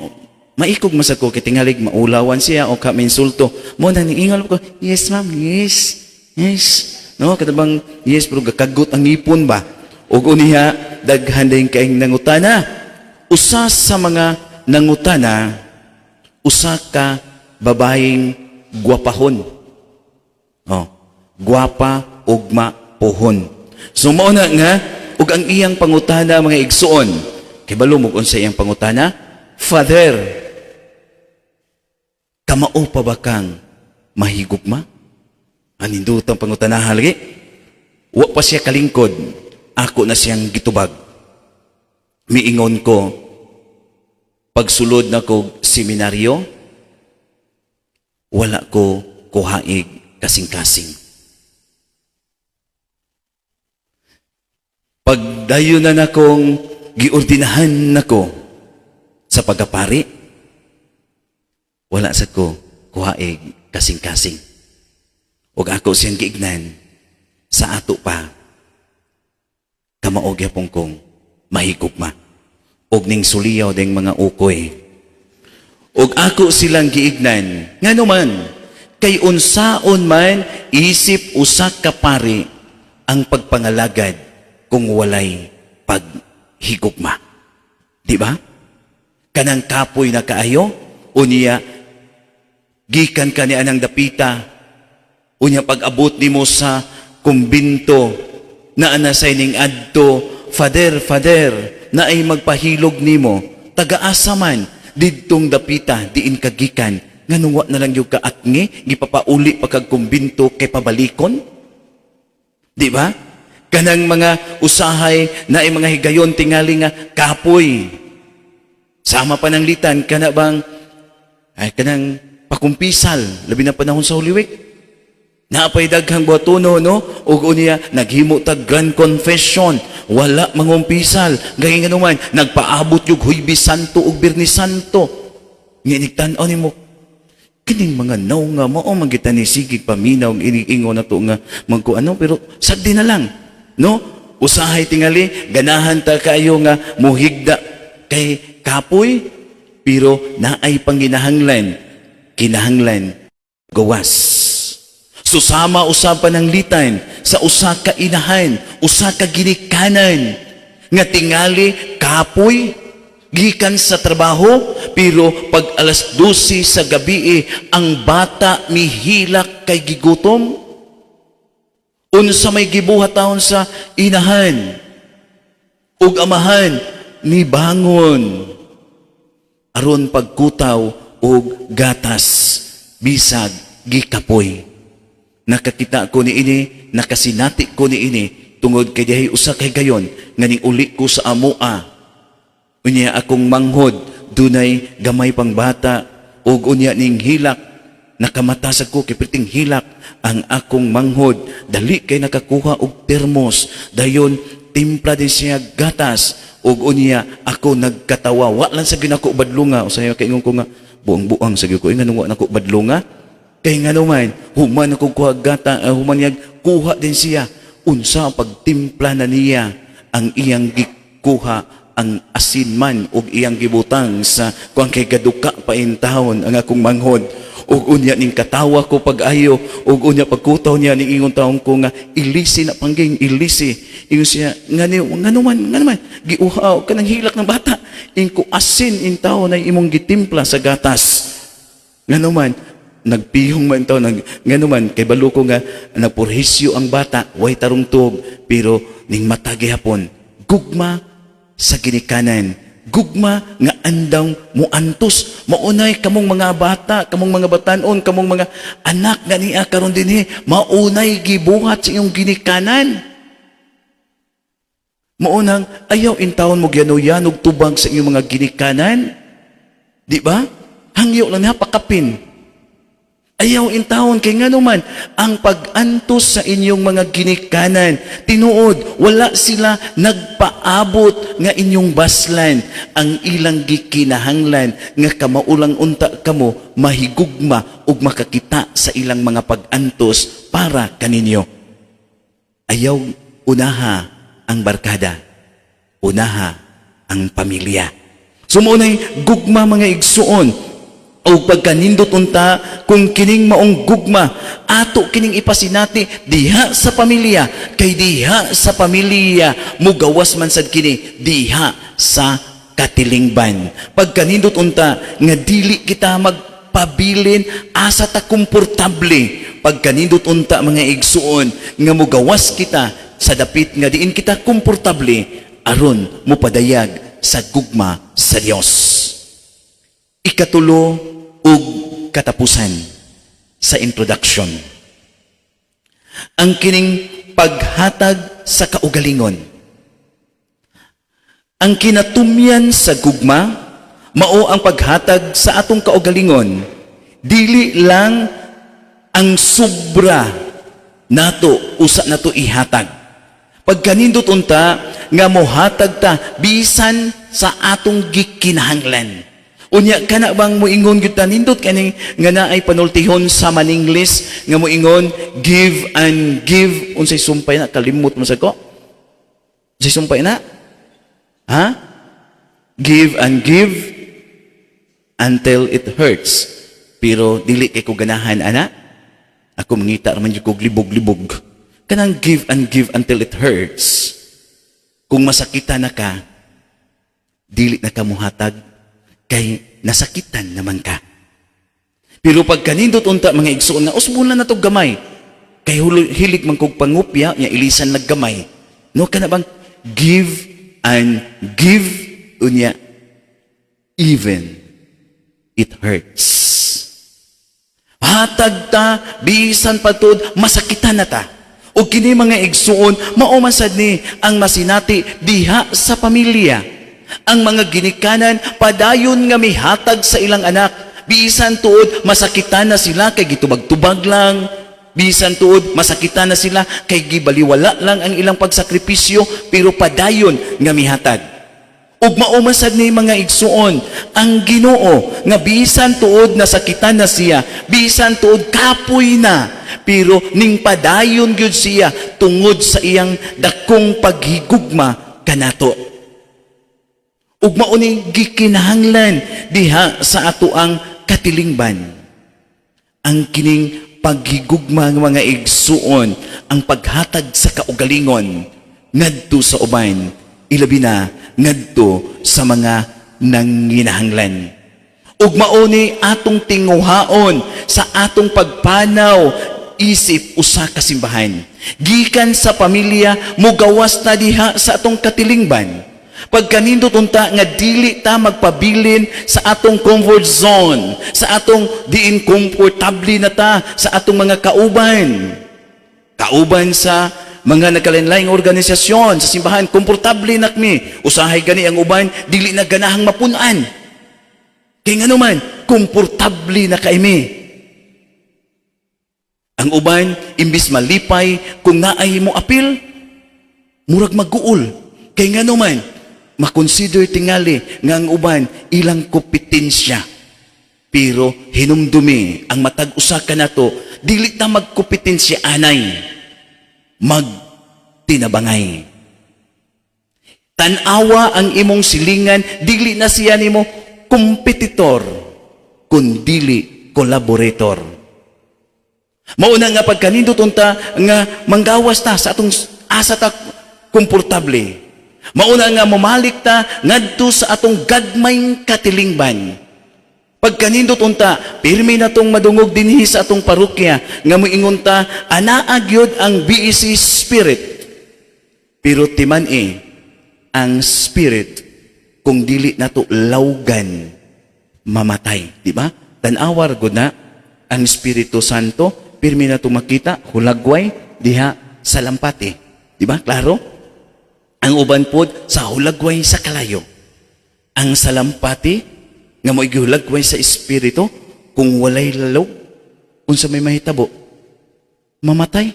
maikog masag ko kay tingalig maulawan siya o ka insulto. Mo na ingon ko, "Yes, ma'am, yes." No, katabang yes pero gakagot ang ngipon ba. Ug uniha daghan din kaayong nangutana. Usa sa mga nangutana, usa ka babayeng gwapahon. Oh, gwapa ug mapuhon. So mao na nga ug ang iyang pangutana, mga igsuon, kay balo mo unsa iyang pangutana? "Father, kamao pa ba kang mahigugma?" Anindutang pangutana lagi. Wa pa siya kalingkod, ako na siyang gitubag. Miingon ko, pagsulod na ko seminaryo, wala ko kuhaig kasing-kasing. Pagdayon na nakong giordinahan nako sa pagapari, wala sa ko kuhaig kasing-kasing. Ug ako siyang giignan, sa ato pa, kamao gyapon kong mahigugma. Ug ning suliyaw ding mga ukoy. Ug ako silang giignan, ngano man, kay unsaon man isip usa ka pari ang pagpangalagad kung walay paghigugma. Di ba? Kanang kapoy na kaayo, unya gikan ka ni anang dapita, unya pag-abot nimo sa kumbinto, naa na say ning adto, "Father, Father," na ay magpahilog nimo, tagaasa man, didtong dapita, diin ka gikan, nganong wa na lang yung kaatngi, gipapauli pa kag kumbinto kay pabalikon? Di ba? Kanang mga usahay na ay mga higayon tingali nga kapoy. Sama pa ng litan, kana bang, ay kanang pakumpisal, labi na panahon sa Holy Week. Naapay daghang buhatono, no? Ug unya, naghimo tag grand confession. Wala mangumpisal. Gayun nga naman, nagpaabot yung Huwebes Santo ug Biyernes Santo. Nga inig-tan-aw nimo, kining mga naw nga mao man kita ni sigig paminaw iniingon na to nga magko ano, pero sagdi na lang, no? Usahay tingali ganahan ta kayo nga muhigda kay kapoy, pero naay panginahanglan, kinahanglan gawas. Susama usab pananglitan sa usa ka inahan, usa ka ginikanan nga tingali kapoy gikan sa trabaho, pero pag alas 12 sa gabi ang bata mihilak kay gigutom. Unsa may gibuhat taon sa inahan ug amahan? Ni bangon aron pagkutaw og gatas bisag gikapoy. Nakakita ko ni ini, nakasinati ko ni ini tungod kay dihay usa kay gayon nga ning uli ko sa amoa, unya akong manghod dunay gamay pang bata ug unya ning hilak. Nakamata sa ko kay perting hilak ang akong manghod. Dali kay nakakuha og termos, dayon timpla din siya gatas ug unya ako nagkatawa. Wa lang sa ginako badlunga. Usahay kay ingon ko nga buang-buang sa gyud ko nganong wa nako badlunga, kay ngano man human ako kuha gata, human niya kuha din siya, unsa ang pagtimpla na niya ang iyang gikuha, ang asin man og iyang gibutang sa kuang kay gaduka pa in taon ang akong manghod. Ug unya ning katawa ko pag-ayo, ug unya pagkutaw niya ning ingon taon ko nga ilisi na pangging ilisi. Ingon siya ngani ngano man giuhaw kanang hilak ng bata. Ingko asin in taon na imong gitimpla sa gatas. Ngano man nagpihong man taon nag ngano man kay balo ko nga nagpurhisyo ang bata, way tarong tuog, pero ning mata gihapon gugma sa ginikanan, gugma nga andang muantos. Maunay kamong mga bata, kamong mga batanon, kamong mga anak nga niya karon dinhi, maunay gibuhat sa iyong ginikanan. Maunang ayaw intawon mo gyano-yanog tubag sa inyong mga ginikanan, di ba? Hangyo lang na pakapin. Ayaw intawon kay ngano man ang pag-antos sa inyong mga ginikanan, tinuod wala sila nagpaabot nga inyong baslan. Ang ilang gikinahanglan nga kamaulang unta kamo mahigugma ug makakita sa ilang mga pag-antos para kaninyo. Ayaw unaha ang barkada, unaha ang pamilya. So maunay gugma, mga igsuon. O pagkanindot unta kung kining maong gugma ato kining ipasinati diha sa pamilya, kay diha sa pamilya mugawas man sad kini diha sa katilingban. Pagkanindot unta nga dili kita magpabilin asa ta komportable. Pagkanindot unta, mga igsuon, nga mugawas kita sa dapit nga diin kita komportable aron mupadayag sa gugma sa Dios. Ikatulo ug katapusan sa introduction. Ang kining paghatag sa kaugalingon. Ang kinatumyan sa gugma, mao ang paghatag sa atong kaugalingon. Dili lang ang sobra nato usa nato ihatag. Pagkanindot unta nga mohatag ta bisan sa atong gikinahanglan. Unya kana bang moingon gyud ta, nindot kani nga naay panultihon sa Maningles nga moingon, "Give and give," unsay sumpay na, kalimot mo sa ko? Unsay sumpay na? Ha? "Give and give until it hurts." Pero dili kay ko ganahan ana. Ako mangita raman jud kog libog-libog. Kanang "give and give until it hurts." Kung masakitan na ka, dili na ka muhatag kay nasakitan naman ka. Pero pag kanindot unta, mga igsoon, nga usbon na to gamay. Kay hilig man kog pangupya nya ilisan naggamay. No, kana bang give and give, unya even it hurts. Hatag ta bisan patud masakitan na ta. O kini, mga igsuon, mao man sad ni ang masinati diha sa pamilya. Ang mga ginikanan padayon nga mihatag sa ilang anak bisan tuod masakitan na sila kay gitubag-tubag lang, bisan tuod masakitan na sila kay gibaliwala lang ang ilang pagsakripisyo, pero padayon nga mihatag. Ug mao man sad ni, mga igsuon, ang Ginoo nga bisan tuod nasakitan na siya, bisan tuod kapoy na, pero ning padayon gyud siya tungod sa iyang dakong paghigugma kanato. Ug mao ni gikinahanglan diha sa ato ang katilingban. Ang kining paghigugma ng mga igsuon, ang paghatag sa kaugalingon ngadto sa uban, ilabi na ngadto sa mga nanginahanglan. Ug mao ni atong tinguhaon sa atong pagpanaw isip usa ka simbahan. Gikan sa pamilya, mugawas na diha sa atong katilingban. Pagkanindot unta nga dili ta magpabilin sa atong comfort zone, sa atong diin komportable na ta sa atong mga kauban. Kauban sa mga nagkalain-laing organisasyon sa simbahan, komportable na kami. Usahay gani ang uban, dili na ganahang mapunan. Kay ngano man, komportable na kami. Ang uban, imbis malipay, kung naay mo apil, murag maguol. Kay ngano man, makonsider tingali nga ang uban ilang kompetensya. Pero hinumdumi ang matag usa ka nato, dili ta magkompetensya anay, magtinabangay. Tan-awa ang imong silingan, dili na siya nimo kompetitor, kun dili collaborator. Mauna nga pagkanindot unta nga manggawas ta sa atong asa ta komportable. Mauna nga momalik ta ngadto sa atong gagmayng katilingban. Pagkanindot unta, pirmi na tong madungog dinhi sa atong parokya nga moingon ta anaa gyud ang BEC spirit. Pero timan eh, ang spirit kung dili nato lawgan mamatay, di ba? Tan-awar gud na ang Espiritu Santo, pirmi nato makita hulagway diha sa lampati. Di ba? Klaro? Ang uban pod sa hulagway sa kalayo. Ang salampati nga mo gihulagway sa espiritu kung walay lalog, unsa may mahitabo? Mamatay.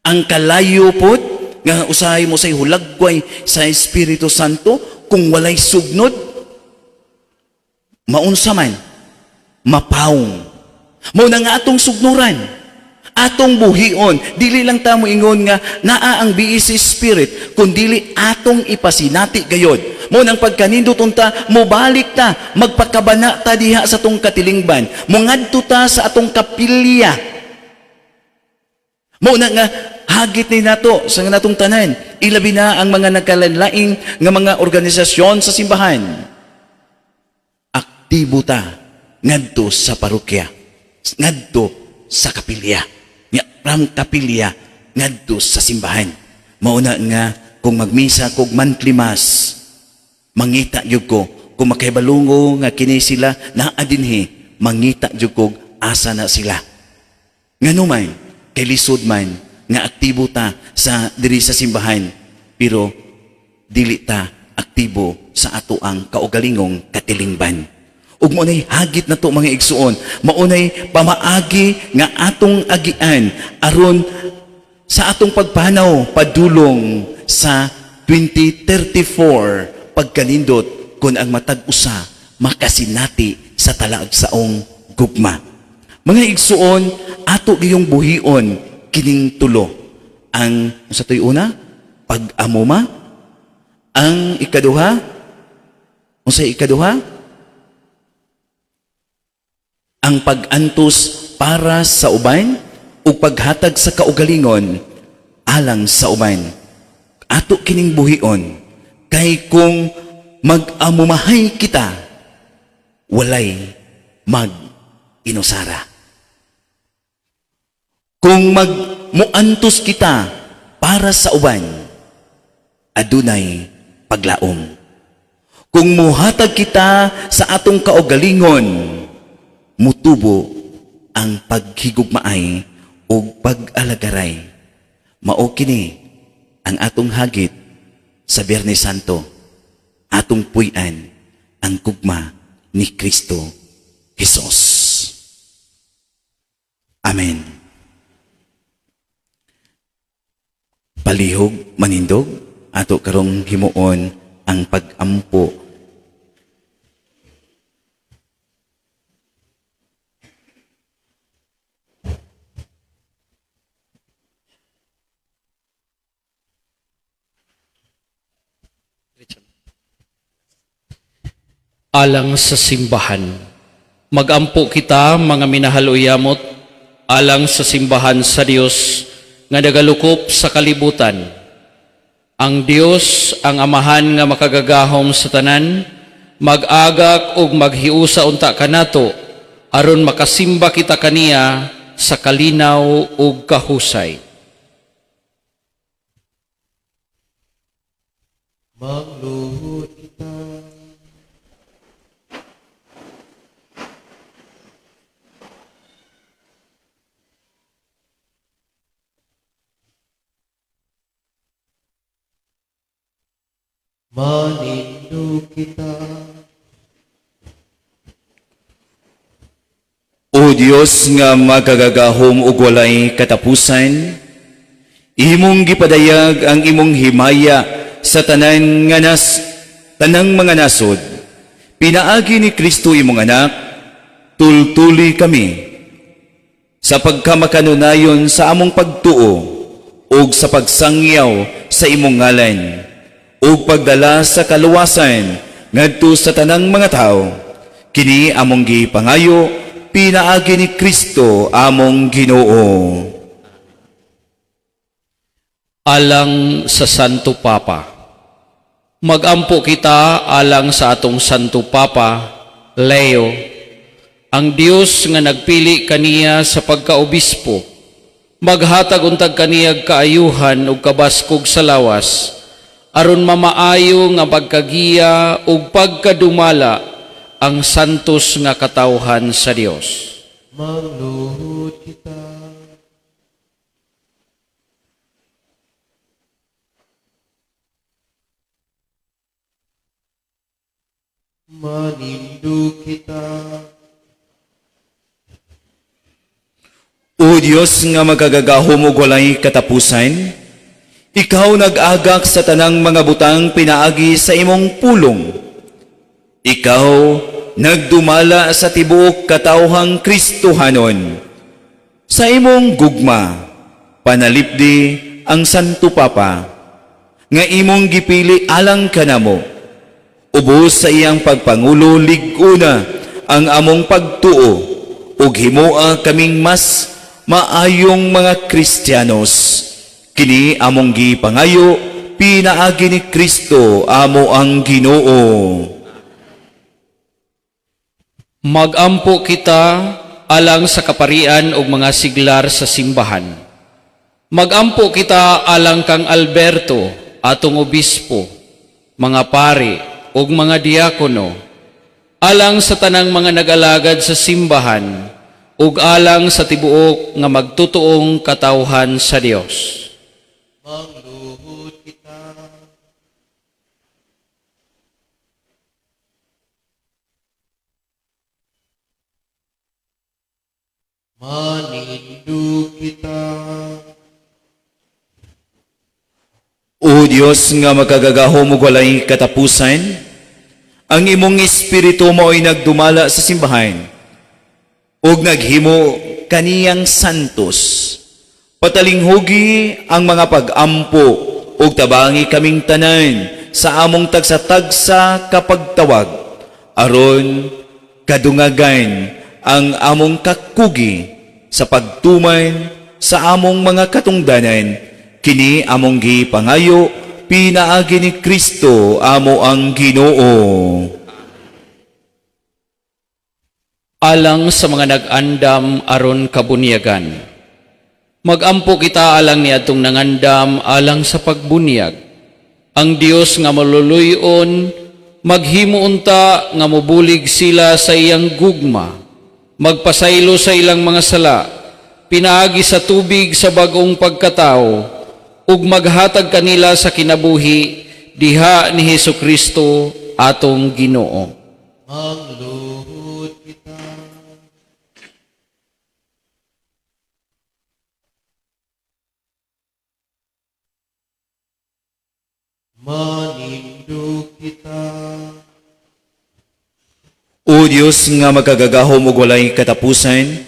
Ang kalayo pod nga usahay mo say hulagway sa Espiritu Santo kung walay sugnod, maunsa man, mapawong. Mao na nga atong sugnuran, atong buhion, dili lang ta moingon nga naa ang BEC spirit, kun dili atong ipasinati gayod. Mao nang pagkanindot unta, mobalik ta, magpakabana ta diha sa atong katilingban, mongadto ta sa atong kapilya. Mao na nga hagit ni nato sa natong tanan, ilabi na ang mga nagkalainlaing nga mga organisasyon sa simbahan. Aktibo ta ngadto sa parokya, ngadto sa kapilya, nga from kapilya ngadto sa simbahan. Mao na nga kung magmisa kog monthly mass, mangita gyud ko kung makahibalungo nga kini sila naa dinhi, mangita gyud kog asa na sila. Ngano man, kay lisod man nga aktibo ta sa diri sa simbahan, pero dili ta aktibo sa ato ang kaugalingong katilingban. Ug mao nay hagit nato mga igsuon, mao nay pamaagi nga atong agian aron sa atong pagpanaw padulong sa 2034 pagkanindot kun ang matag usa makasinati sa talaagsaong gugma. Mga igsuon, ato giyong buhion kining tulo. Ang sa to'y una, pag-amuma. Ang ikaduha, unsay ikaduha? Ang pag-antos para sa uban ug paghatag sa kaugalingon alang sa uban. Ato kining buhion kay kung mag-amumahay kita, walay mag-inusara. Kung magmuantos kita para sa uban, adunay paglaom. Kung muhatag kita sa atong kaugalingon, mutubo ang paghigugmaay ug pag-alagaray. Mao kini ang atong hagit sa Biyernes Santo, atong puy-an ang gugma ni Kristo Jesus. Amen. Palihog manindog, ato karong himuon ang pag-ampo. Alang sa simbahan. Magampo kita mga minahal o yamot, alang sa simbahan sa Dios nga nagalukop sa kalibutan. Ang Dios ang Amahan nga makagagahom sa tanan, mag-agak ug maghiusa unta kanato aron makasimba kita kaniya sa kalinaw ug kahusay. Magluhod kita. Manindog kita. O Dios nga makagagahom ug walay katapusan, imong gipadayag ang imong himaya sa tanan nga tanang mga nasod. Pinaagi ni Kristo imong anak, tultuli kami sa pagkamakanunayon sa among pagtuo ug sa pagsangyaw sa imong ngalan ug pagdala sa kaluwasan ngadto sa tanang mga tawo. Kini among gipangayo pinaagi ni Kristo among Ginoo. Alang sa Santo Papa. Magampo kita alang sa atong Santo Papa, Leo, ang Dios nga nagpili kaniya sa pagkaobispo, maghatag untag kaniyag kaayuhan ug kabaskog sa lawas, aron mamaayo nga pagkagiya ug pagkadumala ang santos nga katawhan sa Dios. Mangluhod kita. Manindog kita. O Dios nga magagagahom ug walay katapusan, ikaw nag-agak sa tanang mga butang pinaagi sa imong pulong. Ikaw nagdumala sa tibuok katawhang Kristohanon. Sa imong gugma, panalipdi ang Santo Papa, nga imong gipili alang kanamo. Ubos sa iyang pagpangulo lig-una ang among pagtuo ug himoa kaming mas maayong mga Kristiyanos. Kini among gipangayo pinaagi ni Kristo amo ang Ginoo. Magampo kita alang sa kaparian ug mga siglar sa simbahan. Magampo kita alang kang Alberto, atong obispo, mga pari ug mga diakono, alang sa tanang mga nag-alagad sa simbahan ug alang sa tibuok nga magtutuong katawhan sa Dios. Mangluhod kita. Manindog kita. O Dios nga makagagahom ug walay katapusan, ang imong espiritu mao'y nagdumala sa simbahan ug naghimo kaniyang santos. Patalinghugi ang mga pag-ampo ug tabangi kaming tanan sa among tagsa-tagsa kapagtawag aron kadungagan ang among kakugi sa pagtuman sa among mga katungdanan, kini among gipangayo pinaagi ni Kristo amo ang Ginoo. Alang sa mga nag-andam aron kabunyagan. Magampo kita alang niadtong nangandam alang sa pagbunyag. Ang Dios nga maluluyon, maghimo unta nga mobulig sila sa iyang gugma, magpasaylo sa ilang mga sala, pinaagi sa tubig sa bag-ong pagkatao, ug maghatag kanila sa kinabuhi diha ni Hesus Kristo atong Ginoo. Mangluhod kita. Manindog kita. O Dios nga makagagahom ug walay katapusan,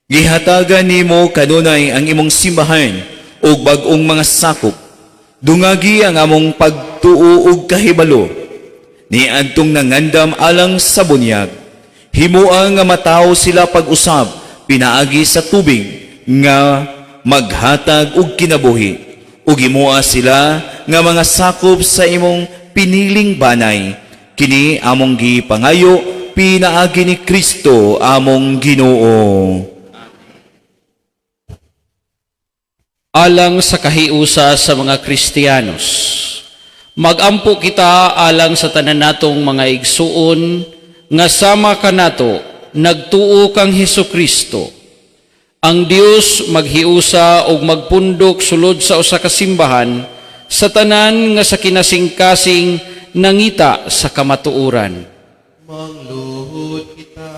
gihatagan nimo kanunay ang imong simbahan ug bag-ong mga sakop. Dungagi ang among pagtuo ug kahibalo niadtong nangandam alang sa bunyag. Himoa nga matawo sila pag-usab pinaagi sa tubig nga maghatag og kinabuhi, ug himoa sila nga mga sakop sa imong piniling banay. Kini among gipangayo pinaagi ni Kristo among Ginoo. Alang sa kahiusa sa mga Kristiyanos. Magampo kita alang sa tanan natong mga igsuon nga sama kanato nagtuo kang Hesus Kristo. Ang Dios maghiusa og magpundok sulod sa usa ka simbahan sa tanan nga sa kinasingkasing nangita sa kamatuoran. Mangluhod kita.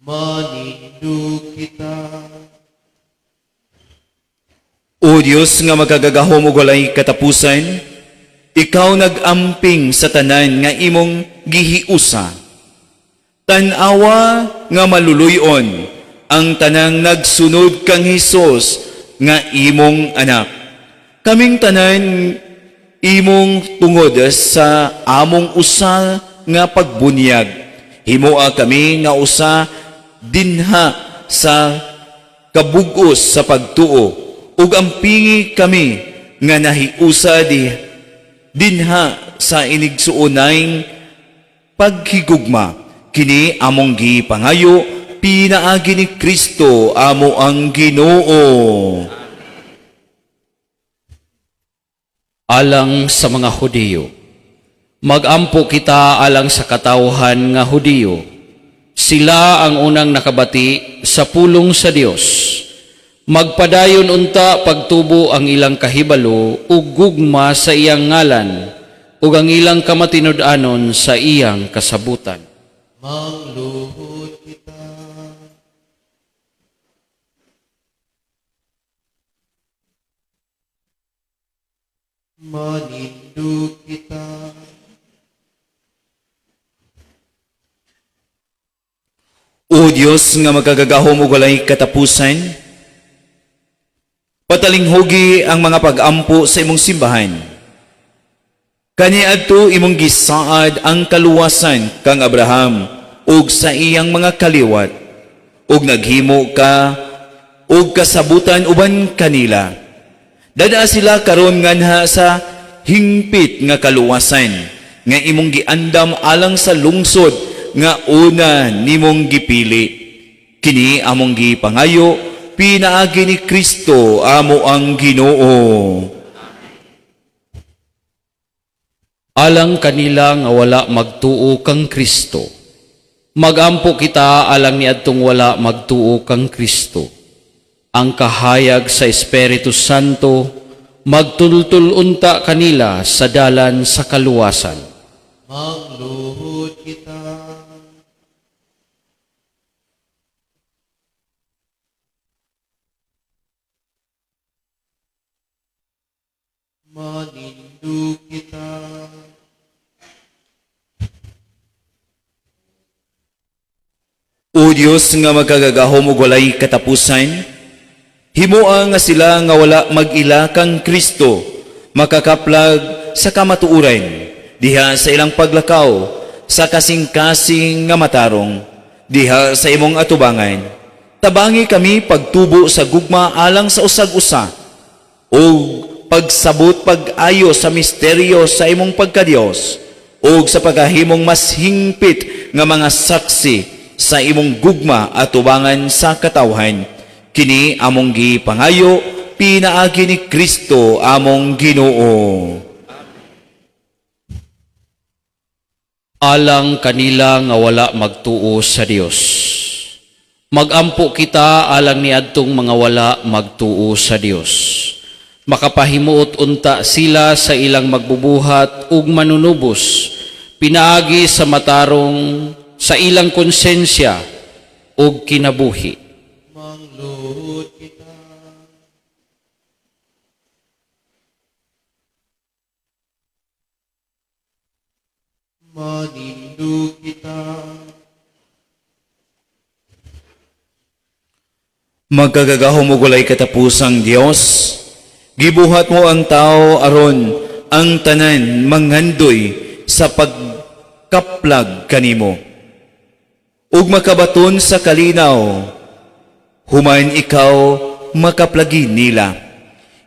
Manindog kita. O Dios nga makagagahom ug walay katapusan, ikaw nag-amping sa tanan nga imong gihiusa. Tan-awa nga maluluyon ang tanang nagsunod kang Hesus nga imong anak. Kaming tanan Imong tungod sa among usa nga pagbunyag. Himoa kami nga usa dinha sa kabugos sa pagtuo ug ampingi kami nga nahiusa di dinha sa inigsuonay paghigugma. Kini among gipangayo pinaagi ni Kristo amo ang Ginoo. Alang sa mga Hudiyo. Magampo kita alang sa katawhan nga Hudiyo. Sila ang unang nakabati sa pulong sa Dios. Magpadayon unta pagtubo ang ilang kahibalo ug gugma sa iyang ngalan ug ang ilang kamatinud-anon sa iyang kasabutan. Mangluhod kita. Manindog kita. O Dios nga makagagahom ug walay katapusan, patalinghugi ang mga pag-ampo sa imong simbahan. Kaniadto imong gisaad ang kaluwasan kang Abraham ug sa iyang mga kaliwat, ug naghimo ka og kasabutan uban kanila. Dada sila karon nganha sa hingpit nga kaluwasan nga imong giandam alang sa lungsod nga una nimong gipili. Kini among gipangayo pinaagi ni Kristo amo ang Ginoo. Alang kanila nga wala magtuo kang Kristo. Magampo kita alang niadtong wala magtuo kang Kristo. Ang kahayag sa Espiritu Santo magtultul unta kanila sa dalan sa kaluwasan. Mangluhod kita. Manindog kita. O Dios nga magkagagahom ug walay katapusan, himoa nga sila nga wala mag-ila kang Kristo, makakaplag sa kamatuoran, diha sa ilang paglakaw, sa kasing-kasing nga matarong, diha sa imong atubangan. Tabangi kami pagtubo sa gugma alang sa usag-usa, ug pagsabot pag-ayo sa misteryo sa imong pagkadiyos, ug sa pagkahimong mas hingpit nga mga saksi sa imong gugma at tubangan sa katawhan. Kini among gipangayo pinaagi ni Kristo among Ginoo. Alang kanila nga wala magtuo sa Dios. Magampo kita alang niadtong mga wala magtuo sa Dios. Makapahimuot unta sila sa ilang magbubuhat ug manunubos, pinaagi sa matarong sa ilang konsensya ug kinabuhi. Mangluhod kita. Manindog kita. Magkagagahom ug walay katapusang Dios, gibuhat mo ang tao aron ang tanan manghandoy sa pagkaplag kanimo ug makabaton sa kalinaw, human ikaw makaplagi nila.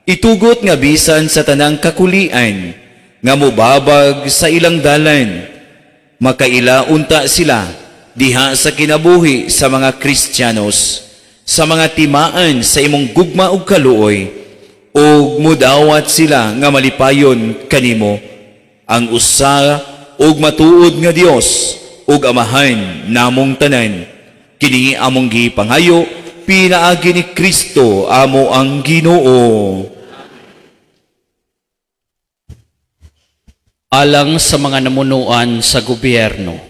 Itugot nga bisan sa tanang kakulian nga mobabag sa ilang dalan, makaila unta sila diha sa kinabuhi sa mga Kristiyanos, sa mga timaan sa imong gugma ug kaluoy, ug mudawat sila nga malipayon kanimo, ang usa ug matuod nga Dios ug Amahan namong tanan. Kini among gipangayo pinaagi ni Kristo amo ang Ginoo. Alang sa mga namunuan sa gobyerno.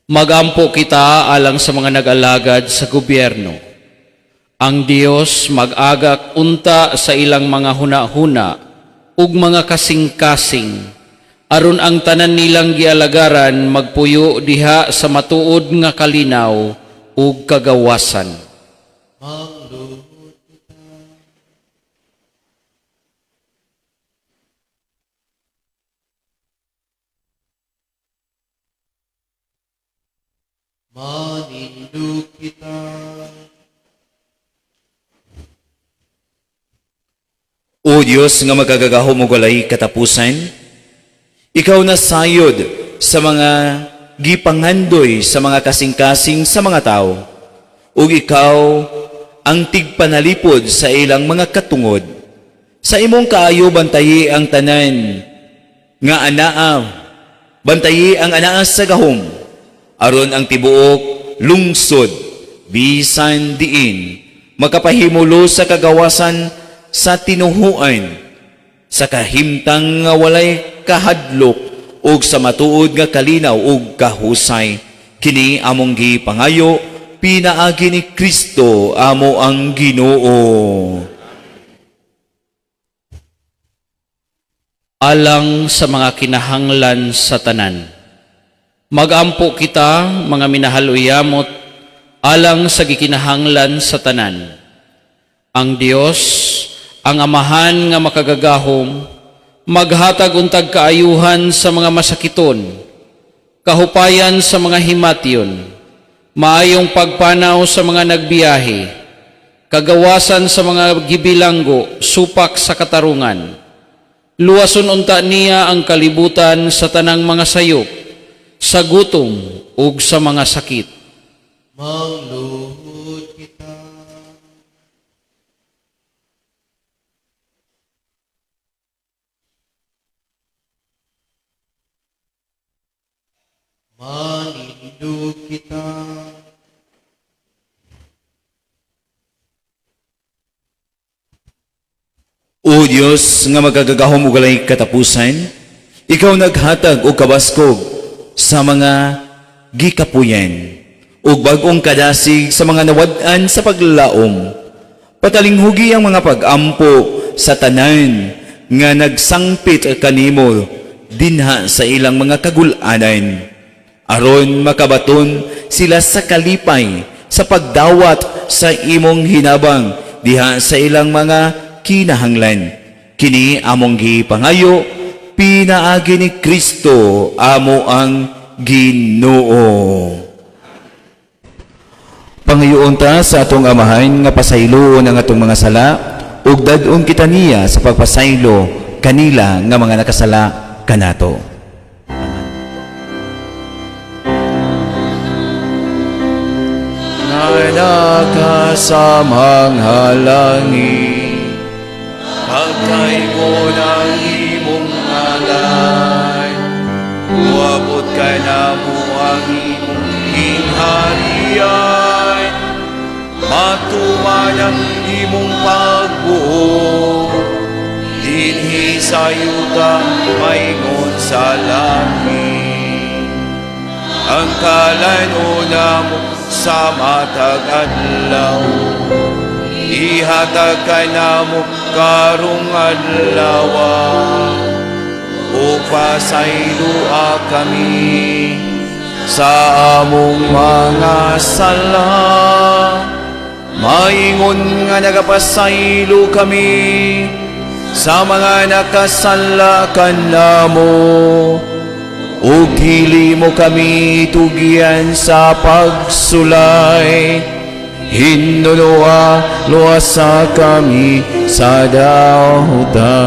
Magampo kita alang sa mga nag-alagad sa gobyerno. Ang Dios mag-agak unta sa ilang mga huna-huna ug mga kasing-kasing, aron ang tanan nilang gialagaran magpuyo diha sa matuod nga kalinaw ug kagawasan. Mangluhod kita. Manindog kita. O Dios nga magagagahom ug walay katapusan, ikaw na sayod sa mga gipangandoy sa mga kasing-kasing sa mga tao, ug ikaw ang tigpanalipod sa ilang mga katungod. Sa imong kaayo bantayi ang tanan nga anaa, bantayi ang anaa sa gahom, aron ang tibuok lungsod bisan diin makapahimulo sa kagawasan sa tinuhuan, sa kahimtang nga walay kahadlok ug sa matuod nga kalinaw ug kahusay. Kini among gipangayo pinaagi ni Kristo amo ang Ginoo. Alang sa mga kinahanglan sa tanan. Magampo kita, mga minahal uyamot, alang sa gikinahanglan sa tanan. Ang Dios, ang Amahan nga makagagahom, maghatag untag kaayuhan sa mga masakiton, kahupayan sa mga himatyon, maayong pagpanaw sa mga nagbiyahe, kagawasan sa mga gibilanggo, supak sa katarungan. Luwason unta niya ang kalibutan sa tanang mga sayop, sa gutom ug sa mga sakit. Mangluhod kita. Manindog kita. O Dios nga magagagahom ug walay katapusan, ikaw naghatag og kabaskog sa mga gikapuyan ug bag-ong kadasig sa mga nawad-an sa paglaom. Patalinghugi ang mga pag-ampo sa tanan nga nagsangpit kanimo dinha sa ilang mga kagul-anan, aron makabaton sila sa kalipay sa pagdawat sa imong hinabang diha sa ilang mga kinahanglan. Kini among gipangayo pinaagi ni Kristo amo ang Ginoo. Pangayoon ta sa atong Amahan nga pasayloon ang atong mga sala ug dad-on kita niya sa pagpasaylo kanila nga mga nakasala kanato. Nga nakasamang halangin, pagkaigo ng imong ngalan, uabot ka na mo ang imong gingharian, matuman ang imong pagbuo, dinhi sa yuta maingon sa langit. Ang kalanuna mo sa matag adlaw, ihatag ka namo karong adlaw, ug pasayloa kami sa among mga sala, maingon nga nagapasaylo kami sa mga nakasala kanamo, ug dili mo kami tugyan sa pagsulay, hinunoa luwasa kami sa dautan.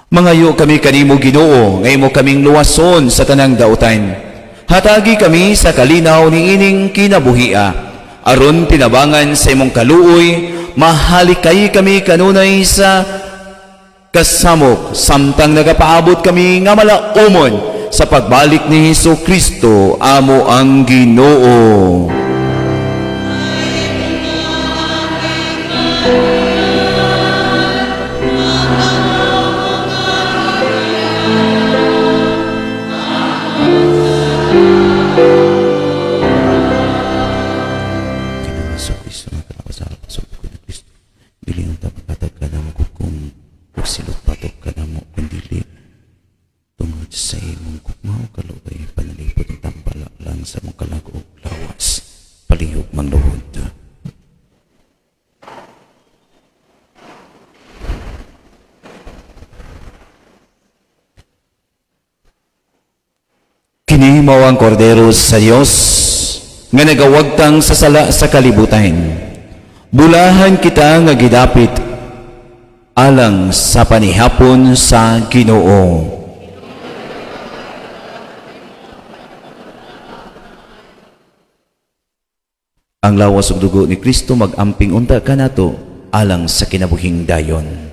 Mangayo kami kanimo, Ginoo, nga imo kaming luwason sa tanang dautan. Hatagi kami sa kalinaw ni ining kinabuhia, aron tinabangan sa imong kaluoy, mahalikay kami kanunay sa kasamok, samtang nagapaabot kami nga malaumon sa pagbalik ni Hesus Kristo amo ang Ginoo. Sa imong gugma ug kaluoy, panalipod ang tambala lang sa imong kalag ug lawas. Kini mao ang kordero sa Dios nga nagawagtang sa sala sa kalibutan. Bulahan kita nga gidapit alang sa panihapon sa Ginoo. Ang lawas ug dugo ni Kristo mag-amping unta kanato alang sa kinabuhing dayon.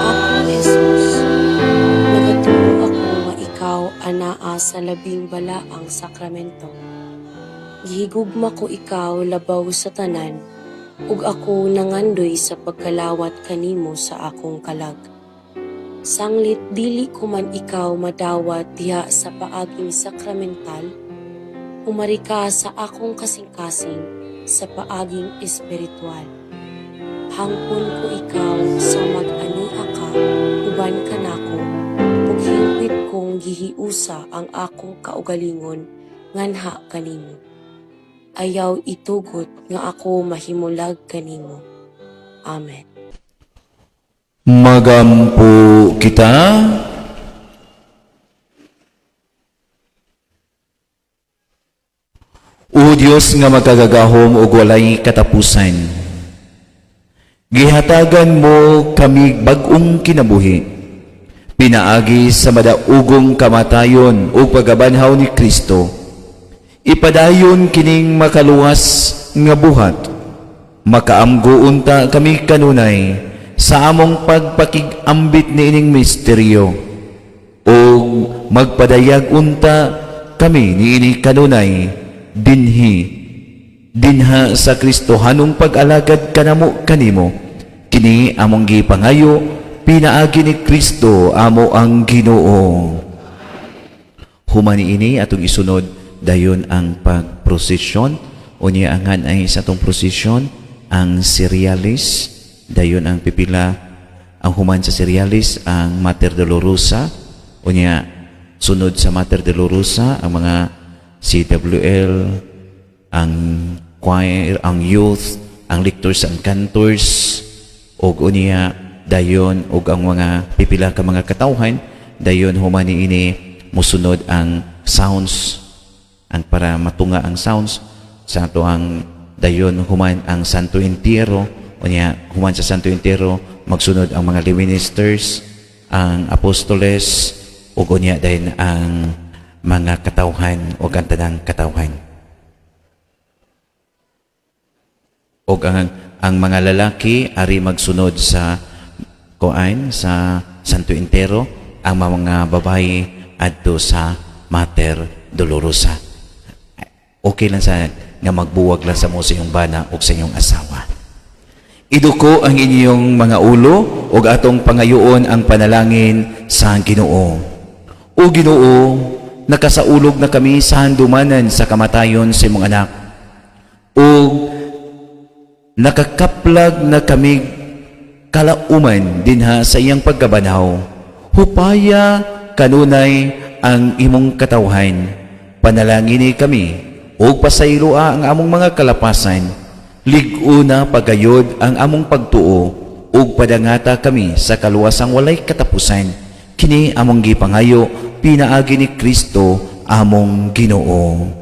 Akong Jesus, nagatuo ako nga ikaw anaa sa labing balaang sakramento. Gihigugma ko ikaw labaw sa tanan, ug ako nangandoy sa pagkalawat kanimo sa akong kalag. Sanglit dili ko man ikaw madawat diha sa paaging sakramental, umari ka sa akong kasing-kasing sa paaging espiritual. Hangpon ko ikaw sa mag-ania ka uban kanako, ug hingpit kong gihiusa ang akong kaugalingon nganha kanimo. Ayaw itugot nga ako mahimulag kanimo. Amen. Magampo kita. O Dios nga makagagahom ug walay katapusan, gihatagan mo kami bag-ong kinabuhi, pinaagi sa madaugong kamatayon ug pagkabanhaw ni Kristo. Ipadayon kining makaluwas nga buhat. Makaamgo unta kami kanunay sa among pagpakig-ambit niining misteryo, ug magpadayag unta kami niini kanunay dinha sa Kristohanong pag-alagad kanamo kanimo. Kini among gipangayo pinaagi ni Kristo amo ang Ginoo. Human niini atong isunod dayon ang pagprosesyon. Unya ang hanay sa atong prosesyon ang Cerealis, dayon ang pipila ang human sa Cerealis ang Mater Dolorosa. Unya sunod sa Mater Dolorosa ang mga CWL, ang choir, ang youth, ang lectors, ang cantors, ug unya dayon ug ang mga pipila ka mga katawhan. Dayon human niini musunod ang sounds, ang para matunga ang sounds sa ato ang dayon human ang Santo Entierro. Unya human sa Santo Entierro magsunod ang mga lay ministers, ang apostoles, ug unya dayon ang mga katawhan ug ang tanang katawhan. Og ang mga lalaki ari magsunod sa koan sa Santo Entierro, ang mga babae adto sa Mater Dolorosa. Okay lang sa nga magbuwag lang sa mo sa inyong bana ug sa inyong asawa. Iduko ang inyong mga ulo ug atong pangayoon ang panalangin sa Ginoo. O Ginoo, nakasaulog na kami sa handumanan sa kamatayon sa imong anak, ug nakakaplag na kami kalauman dinha sa iyang pagkabanhaw. Hupaya kanunay ang imong katawhan. Panalangini kami ug pasayloa ang among mga kalapasan. Lig-una pagayod ang among pagtuo ug padangata kami sa kaluwasang walay katapusan. Kini among gipangayo pinaagi ni Kristo among Ginoo.